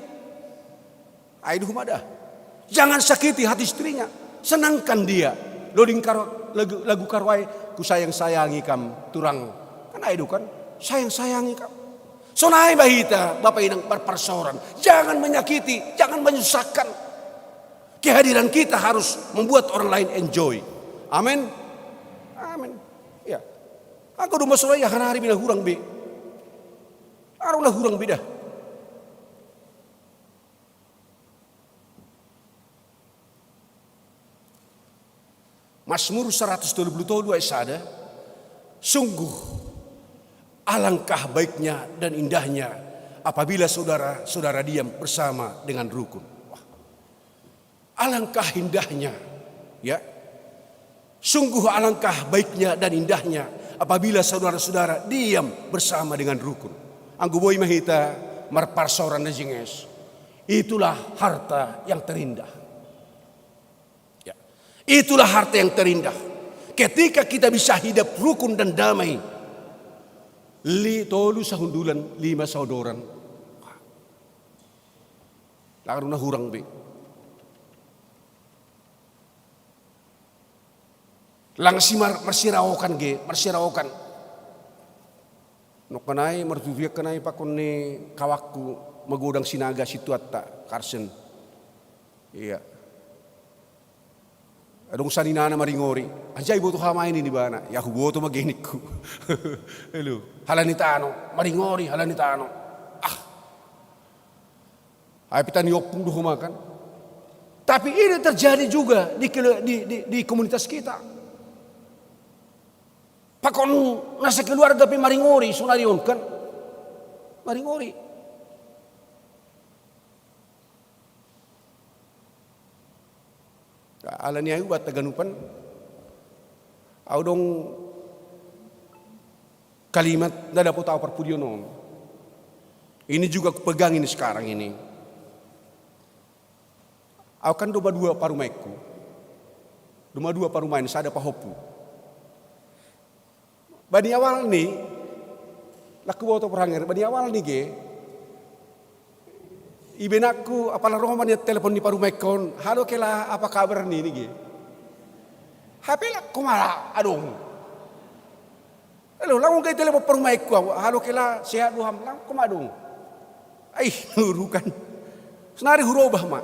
Ai duh mada. Jangan sakiti hati istrinya. Senangkan dia. Loding karo, lagu, lagu karo ai, ku sayang-sayangi kam turang. Kan ai duh kan? Sayang-sayangi kam. Sonai bahita, Bapak Inang, berpersoran. Jangan menyakiti, jangan menyusahkan. Kehadiran kita harus membuat orang lain enjoy. Amin. Amin. Ya. Anggo domma sonai, ya, hanari mina hurang be. Arona hurang be dah. Mazmur seratus tolu puluh tolu ayat sada, sungguh alangkah baiknya dan indahnya apabila saudara-saudara diam bersama dengan rukun. Wah. Alangkah indahnya, ya. Sungguh alangkah baiknya dan indahnya apabila saudara-saudara diam bersama dengan rukun. Anggo boy mahita marparsoran na jenges. Itulah harta yang terindah. Ya. Itulah harta yang terindah. Ketika kita bisa hidup rukun dan damai. Li tolu sahundulan, lima saudoran. Lalu na hurang be. Lang si mar-, marsiraokan ge, marsiraokan. Nokkanai, martutuiakkanai pakon ni kawakku magodang sinaga situatta, Karsen. Iya. Adong saninana maringori. Anjai boto hamain ini bana. Ya huboto magenikku. Elu. Halani tano. Maringori, halani tano. Ah. Ai pitani oppung doho makan. Tapi ini terjadi juga di, di, di, di komunitas kita. Pakon nasa keluarga pe maringori, sonari on kan. Maringori. Alani ai ubat taganupan. Au dong kalimat na dapot au parpudion on. Ini juga kupegang ini sekarang ini. Au kan domma dua parumaenku. Domma dua parumaen, sada pahompu. Bani awalni, lakku boto perhanger, bani awalni ge. Ibenakku apala roman ya telepon ni parumaenkon, "Halo Kela, apa kabar ni?" Ni ge. Hape lakku mala adong. Elo, langsung kai telepon parumaenku, "Halo Kela, sehat do ham?" Langsung kai adong. Ai, urukan. Sonari hurobah ma.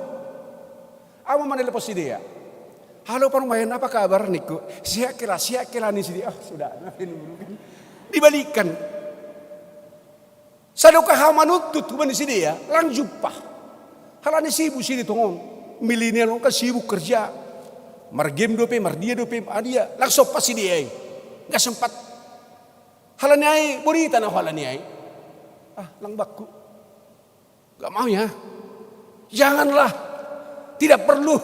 Au ma manelepon sidea. "Halo parumaen, apa kabar?" Ningku. "Sehat Kela, sehat Kela," ni sidea. Oh, sudah. Dibalikkan. Sadokah au manuntut hubani sidea, lang jumpa. Halani sibuk sidea tongon. Milenial on kan sibuk kerja. Margame dope, mardia dope, adia. Lang sompat sidea i. Nggak sempat. Halani ai, borita na halani ai. Ah, lang bakku. Gak mau ya. Janganlah. Tidak perlu.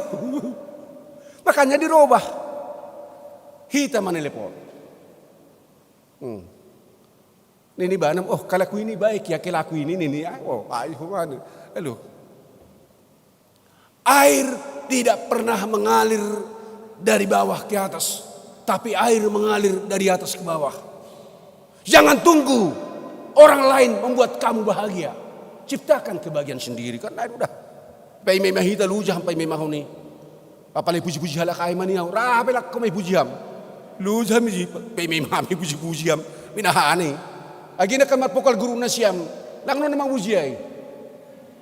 Makanya dirobah. Hita manelepon. Hmm. Nini bana, "Oh, kalaku ini baik ya, kelaku ini, nini." Ah, oh, ayo, mana? Aduh. Air tidak pernah mengalir dari bawah ke atas, tapi air mengalir dari atas ke bawah. Jangan tunggu orang lain membuat kamu bahagia. Ciptakan kebahagiaan sendiri. Kan air udah. Pai memang hita luja, pai memang honi. Apalai puji-puji halak ai mani au. Rape lakko mai puji am. Luja mi ji, pai memang mi puji-puji am. Minahani. Agina kan marpokal guru nasiam. Lang non memang puji ai.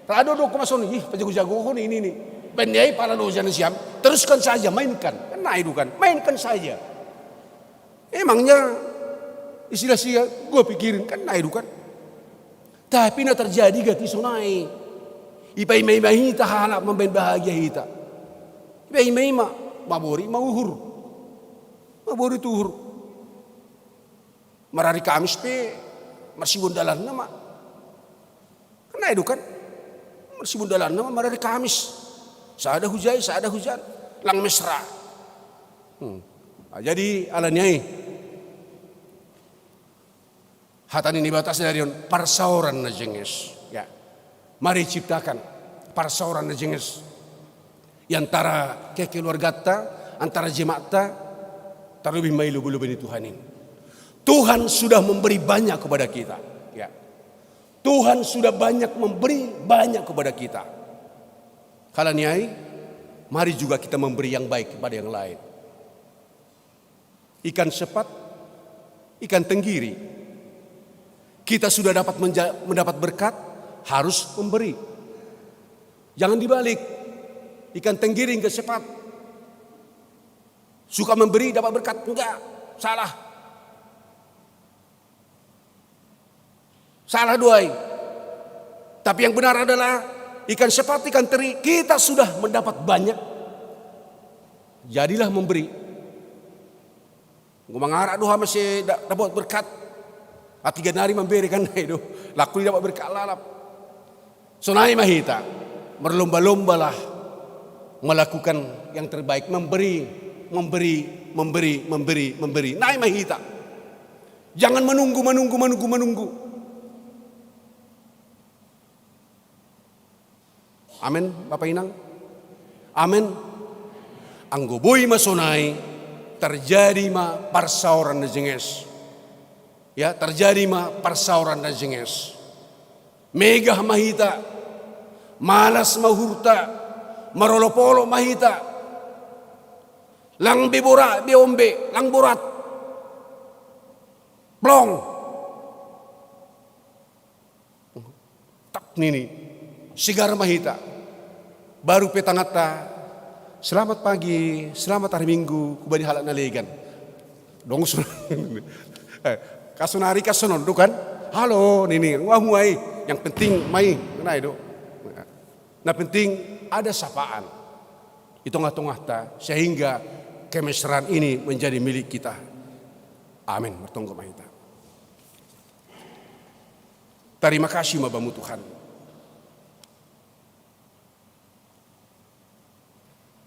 Rado do ko mason, "Ih, pajago-jago ko ni ini ni." Bani ai pala loja nasiam. Teruskan saja, mainkan. Kan nai dukan. Mainkan saja. Emangnya istilah sia gua pikirin kan nai dukan. Tapi na terjadi gati sonai. Ipaima-ima hita halak mambaen bahagia hita. Ipaima-ima, mabori mauhur. Mabori tu uhur. Marari Kamis pe marsibondalanna ma. Kan i do kan? Marsibondalanna ma marari Kamis. Sada hujai, sada hujan. Lang mesra. Hmm. Ah, jadi ala ni ai, hata ni Debata sadari on, parsaoran na jenges. Ya. Mari ciptakan parsaoran na jenges i antara kekeluarganta, antara jemaatna, terlebih ma i lobei-lobei ni Tuhan i. Tuhan sudah memberi banyak kepada kita. Ya. Tuhan sudah banyak memberi banyak kepada kita. Ala ni ai, mari juga kita memberi yang baik kepada yang lain. Ikan sepat, ikan tenggiri. Kita sudah dapat menja-, mendapat berkat, harus memberi. Jangan dibalik. Ikan tenggiri enggak sepat. Suka memberi, dapat berkat. Enggak. Salah. Salah do ai. Tapi yang benar adalah ikan sepat, ikan teri, kita sudah mendapat banyak. Jadilah memberi. Enggo mangarak do hami asa da-, dapat berkat. Atiga nari mambere kan, na i do. Lakku di dapat berkat lalap. Sonai ma hita. Berlomba-lombalah melakukan yang terbaik, memberi, memberi, memberi, memberi, memberi. Nai ma hita. Jangan menunggu, menunggu, menunggu, menunggu. Amen, Bapa Inang? Amen. Anggo boi ma sonai, terjadi ma parsaoran na jenges. Ya, terjadi ma parsaoran na jenges. Megah ma hita, malas ma uhurta, marolop-olop ma hita. Lang be borat, be ombe, lang borat. Plong. Tak nini. Sigar ma hita. Baru pe tanganta, "Selamat pagi, selamat hari Minggu," kubani halak na legan. Dong so-, eh, kasonari kasonon do kan? "Halo," nini. Wah, muai. Yang penting mai. Nai do. Na penting ada sapaan i tongah-tongahta, sehingga kemesraan ini menjadi milik kita. Amin. Martonggo ma hita. Tarima kasih ma Bamu Tuhan.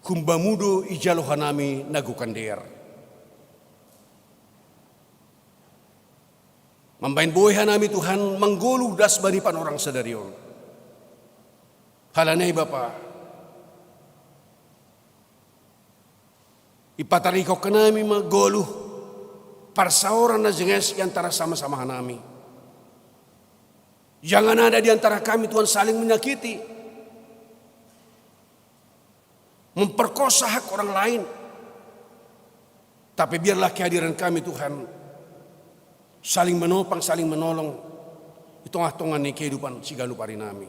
Hum Bamu do ijalo hanami na gokan dear. Mambaen boi hanami Tuhan manggoluh das bani panorang sadari on. Ala ni ai Bapa, ipataridahon hanami ma goluh parsaoran na jenges i antara sama-sama hanami. Jangan ada di antara kami Tuhan saling menyakiti, memperkosa hak orang lain. Tapi biarlah kehadiran kami Tuhan saling menopang, saling menolong di tongah-tongah ni kehidupan siganup ari nami.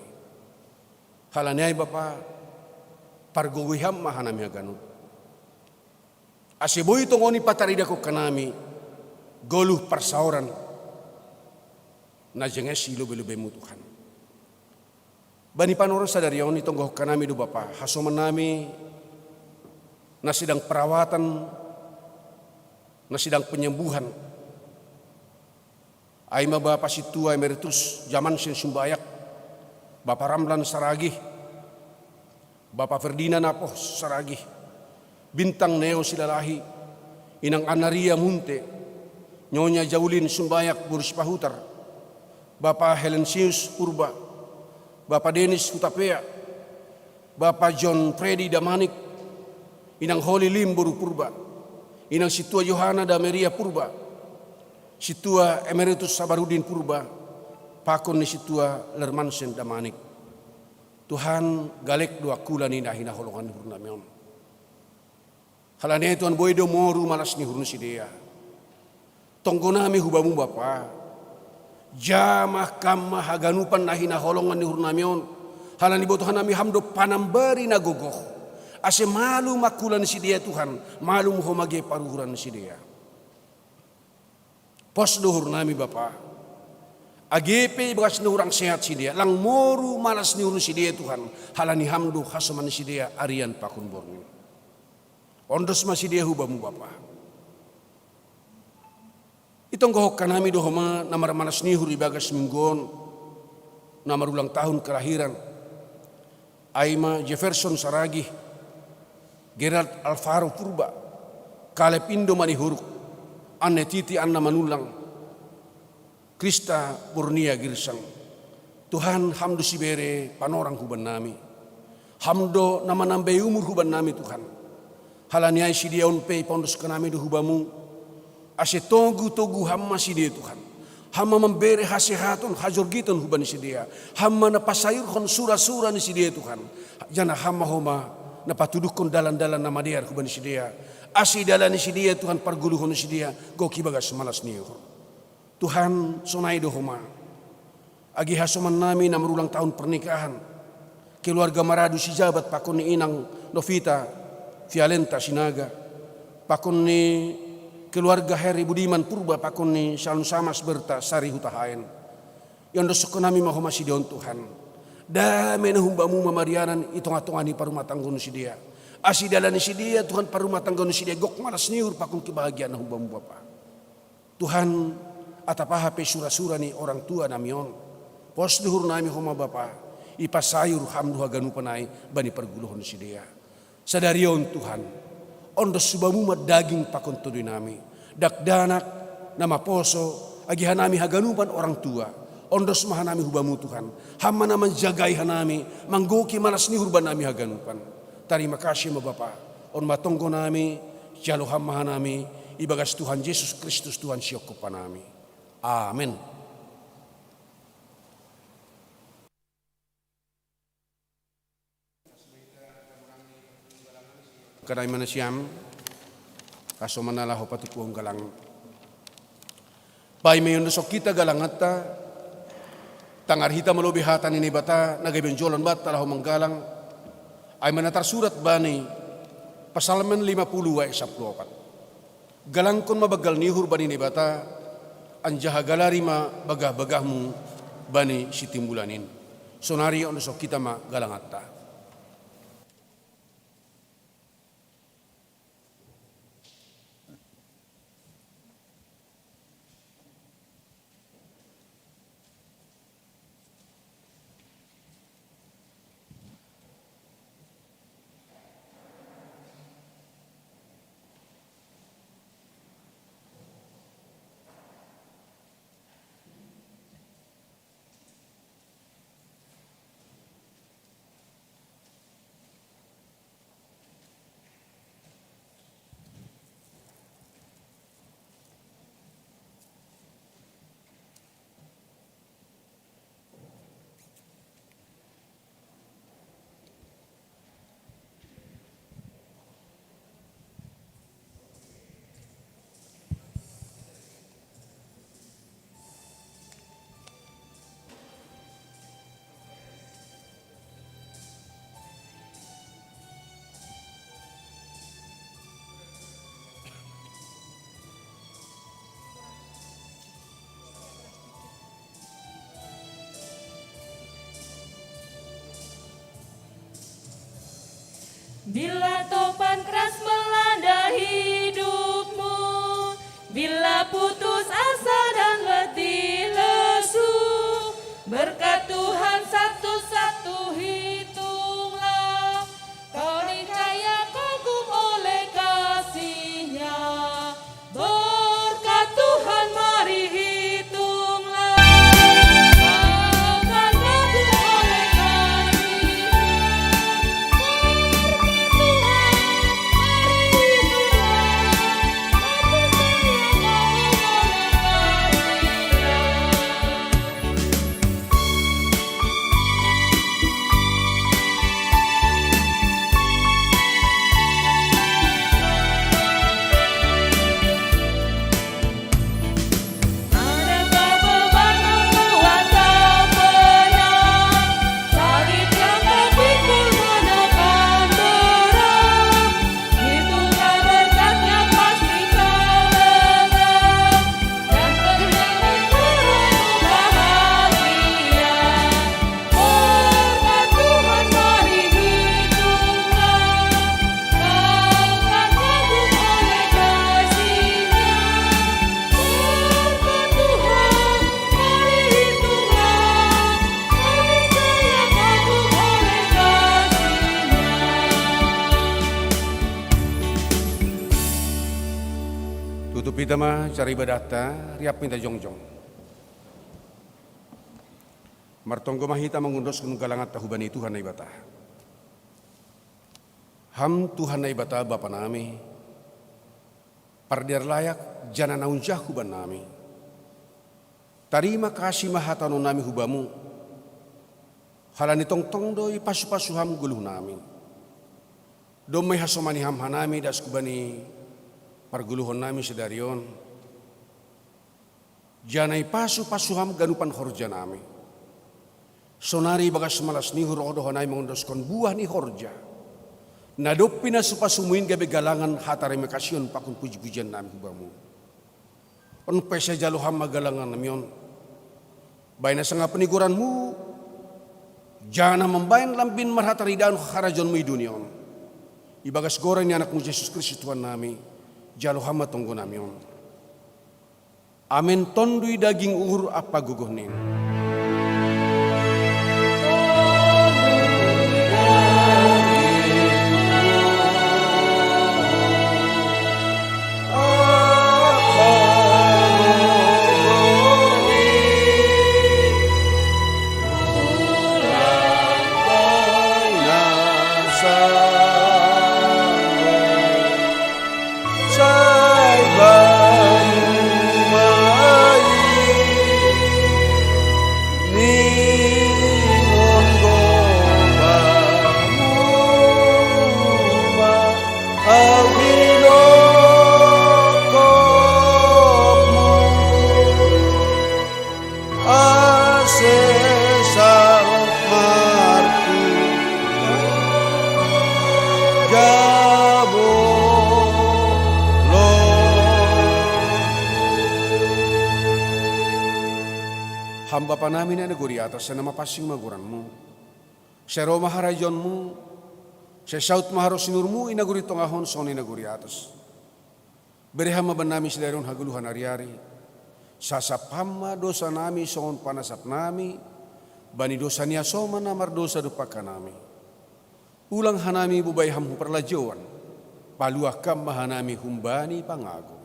Ala ni ai Bapa, pargogoi Ham ma hanami haganup. Ase boi tongon ipataridahon hanami goluh parsaoran na jenges i lobei-lobeiMu Tuhan. Bani panorang sadari on itonggohon hanami do Bapa, hasoman nami na sedang perawatan, na sedang penyembuhan. Ai ma Bapa Sintua Emeritus Jamansen Sumbayak, Bapa Ramlan Saragih, Bapa Ferdinand Apoh Saragih, Bintang Neo Silalahi, Inang Anaria Munte, Nyonya Jaulin Sumbayak boru Sipahutar, Bapa Helensius Purba, Bapa Denis Hutapea, Bapa John Freddy Damanik, Inang Holy Lim boru Purba, Inang Sintua Johana Dameria Purba, Sintua Emeritus Sabarudin Purba, pakon ni Sintua Lermansen Damanik. Tuhan, galek do angkulan ni na hinaholongan ni uhur nami on. Ala ni ai Tuhan, boi do moru malas ni uhur ni sidea. Tonggo nami hu Bamu Bapa, jamah Kam ma haganupan na hinaholongan ni uhur nami on. Ala ni ibotohon nami Ham do panambari na gogoh, ase malum angkulan ni sidea Tuhan, malum Ho mage paruhuran ni sidea. Pos do uhur nami Bapa, Age pe ibagas na hurang sehat sidea, lang moru malas ni uhur ni sidea Tuhan, halani Ham do hasoman ni sidea arian pakon borngin. Ondos ma sidea hu Bamu Bapa. Itonggohon hanami do homa na marmalas ni uhur ibagas minggu on, na marulang tahun kelahiran, ai ma Jefferson Saragih, Gerald Alvaro Purba, Kaleb Indo Manihuruk, Anne Titi Anna Manullang, Krista Bornia Girsang. Tuhan, Ham do sibere panorang hubannami. Ham do na manambai umur hubannami, Tuhan. Halani ai sidea on pe ipaondoskon hanami do hu Bamu, ase togu-togu Ham ma sidea, Tuhan. Ham ma mambere hasehaton, hajorgiton hubani sidea. Ham ma na pasayurhon sura-sura ni sidea, Tuhan. Janah Ham ma homa na patuduhkon dalan-dalan na madear hubani sidea, ase idalani sidea, Tuhan, pargoluhon ni sidea gok ibagas malas ni uhur. Tuhan, sonai do homa age hasomannami na marulang tahun pernikahan, keluarga Maradu Sijabat pakon ni inang Novita Vialenta Sinaga, pakon ni keluarga Heri Budiman Purba pakon ni Salun Samas Berta Sari Hutahaen. Iondoskon hanami ma homa sidea on, Tuhan. Dame na humbamu ma marianan i tonga-tonga ni parumatanggaon ni sidea. Ase idalani sidea, Tuhan, parumatanggaon ni sidea gok malas ni uhur pakon kebahagiaan na humbamu Bapa. Tuhan, atap aha pe sura-sura ni orang tua nami on, pos ni uhurnami homa Bapa, ipasayur Ham do haganupan ai bani pargoluhon ni sidea. Sadari on, Tuhan, ondos hu Bamu ma daging pakon tondinami, dakdanak, na maposo, age hanami haganupan orang tua. Ondos ma hanami hu Bamu, Tuhan. Ham ma na manjagai hanami, manggoki malas ni uhur bannami haganupan. Tarima kasih ma Bapa. On ma tonggonami, jalo Ham ma hanami, ibagas Tuhan Jesus Kristus Tuhan sihongkop hanami. Amen. Kadai manasiam, kaso manala ho patukuon galang. Paima iondoskon hita galanganta, tangar hita malobi hata ni Naibata na gabe onjolan banta laho manggalang, ai ma na tarsurat bani Pasalmen lima puluh ayat sapuluh opat. Galangkon ma banggal ni uhur bani Naibata, anjaha galari ma bagah-bagahmu bani sitimbulan in. Sonari ondoskon hita ma galanganta. Tutup hita ma acara ibadatta, riap hita jongjong. Martonggo ma hita mangundoskon galanganta hubani Tuhan Naibata. Ham Tuhan Naibata Bapa nami, pardear layak jana na unjah huban nami. Tarima kasih ma hataonon nami hubamu, halani tongtong do ipasu-pasu ham goluh nami. Domma ihasomani ham hanami das hubani pargoluhon nami sadari on. Jana ipasu-pasu ham ganupan horja nami. Sonari bagas malas ni uhur roh do hanami mangondoskon buah ni horja. Na dob pinasupasumu in gabe galangan hatarima kasihon pakon puji-pujian nami hubamu. On pe sai jalo ham ma galangan nami on. Baen na sangap ni goranmu, jana mambaen lambin marhataridaon harajaonmu i dunia on. Ibagas goran ni anakmu Jesus Kristus Tuhan nami, jalo ham ma tonggo nami on. Amen. Tonduy daging uhur ampa gogoh nin. Ase saut martu jabo lo. Ham Bapa nami na i nagori atas, sai na mapansing ma goranmu. Sai ro ma harajaonmu. Sai saut ma harosuhurmu i nagori tongah on songon i nagori atas. Bere ham ma bannami sadari on hagoluhan ari-ari. Sasap ham ma dosa nami songon panasap nami bani dosa ni hasoman na mardosa dompak hanami. Ulang hanami bobai ham hu parlajouan. Paluah kam ma hanami humbani pangago.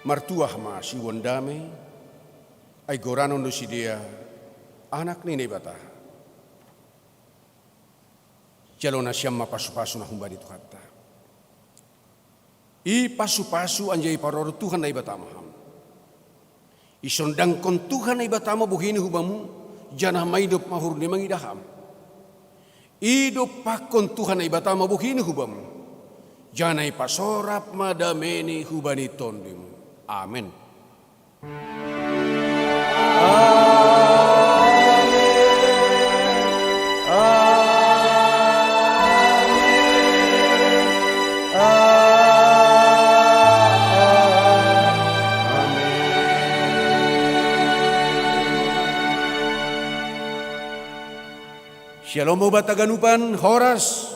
Martuah ma siuon dame, ai goranon do sidea anak ni Naibata. Jalo nasiam ma pasu-pasu na humbani Tuhanta. Ipasu-pasu anjaha iparoro Tuhan Naibata ma ham. Isondangkon Tuhan Naibata ma bohini hubamu, janah maidop ma uhurni mangidah ham. Idompakkon Tuhan Naibata ma bohini hubamu, janah ipasorap ma dameni hubani tondimu. Amen. Syalom obat aganupan, horas.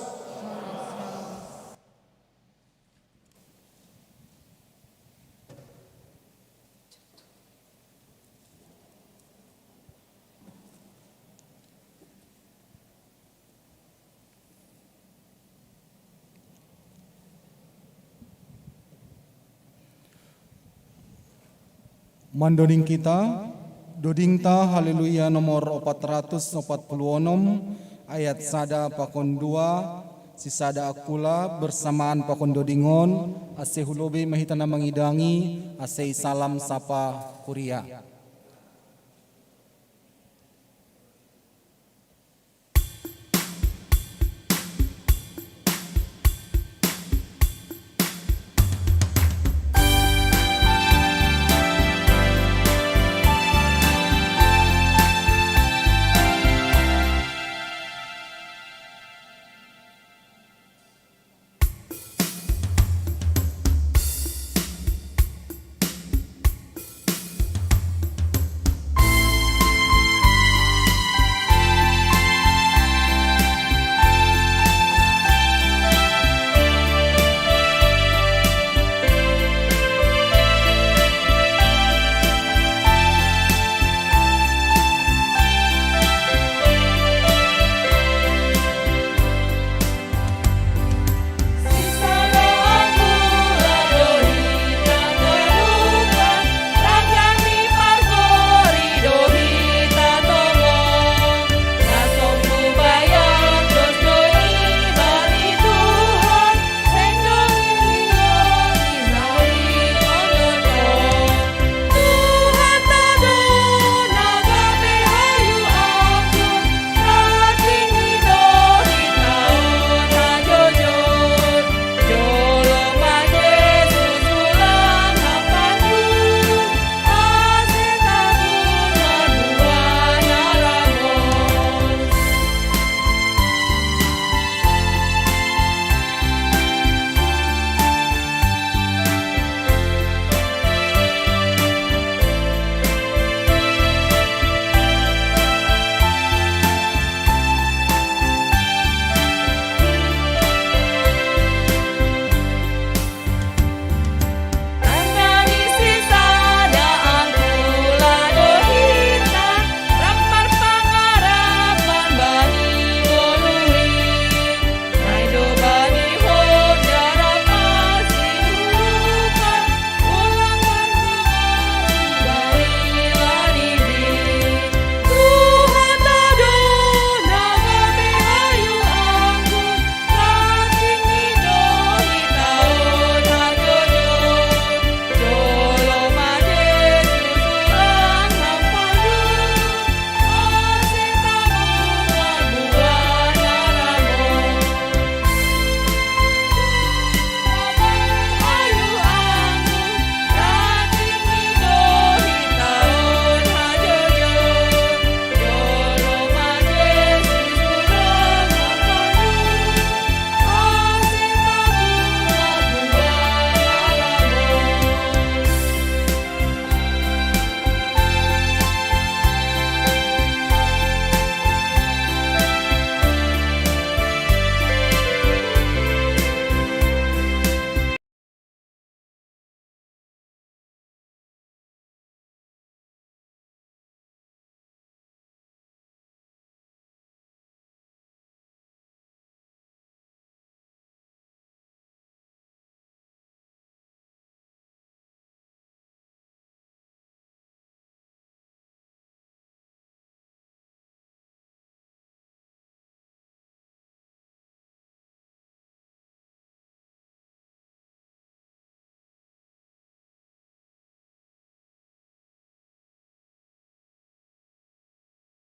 Mandoding kita, dodingta Haleluya nomor opat ratus opat puluh onom, ayat sada pakon dua, sisada akula bersamaan pakon dodingon, ase hulobi mahita na mangidangi, ase isalam sapa kuria.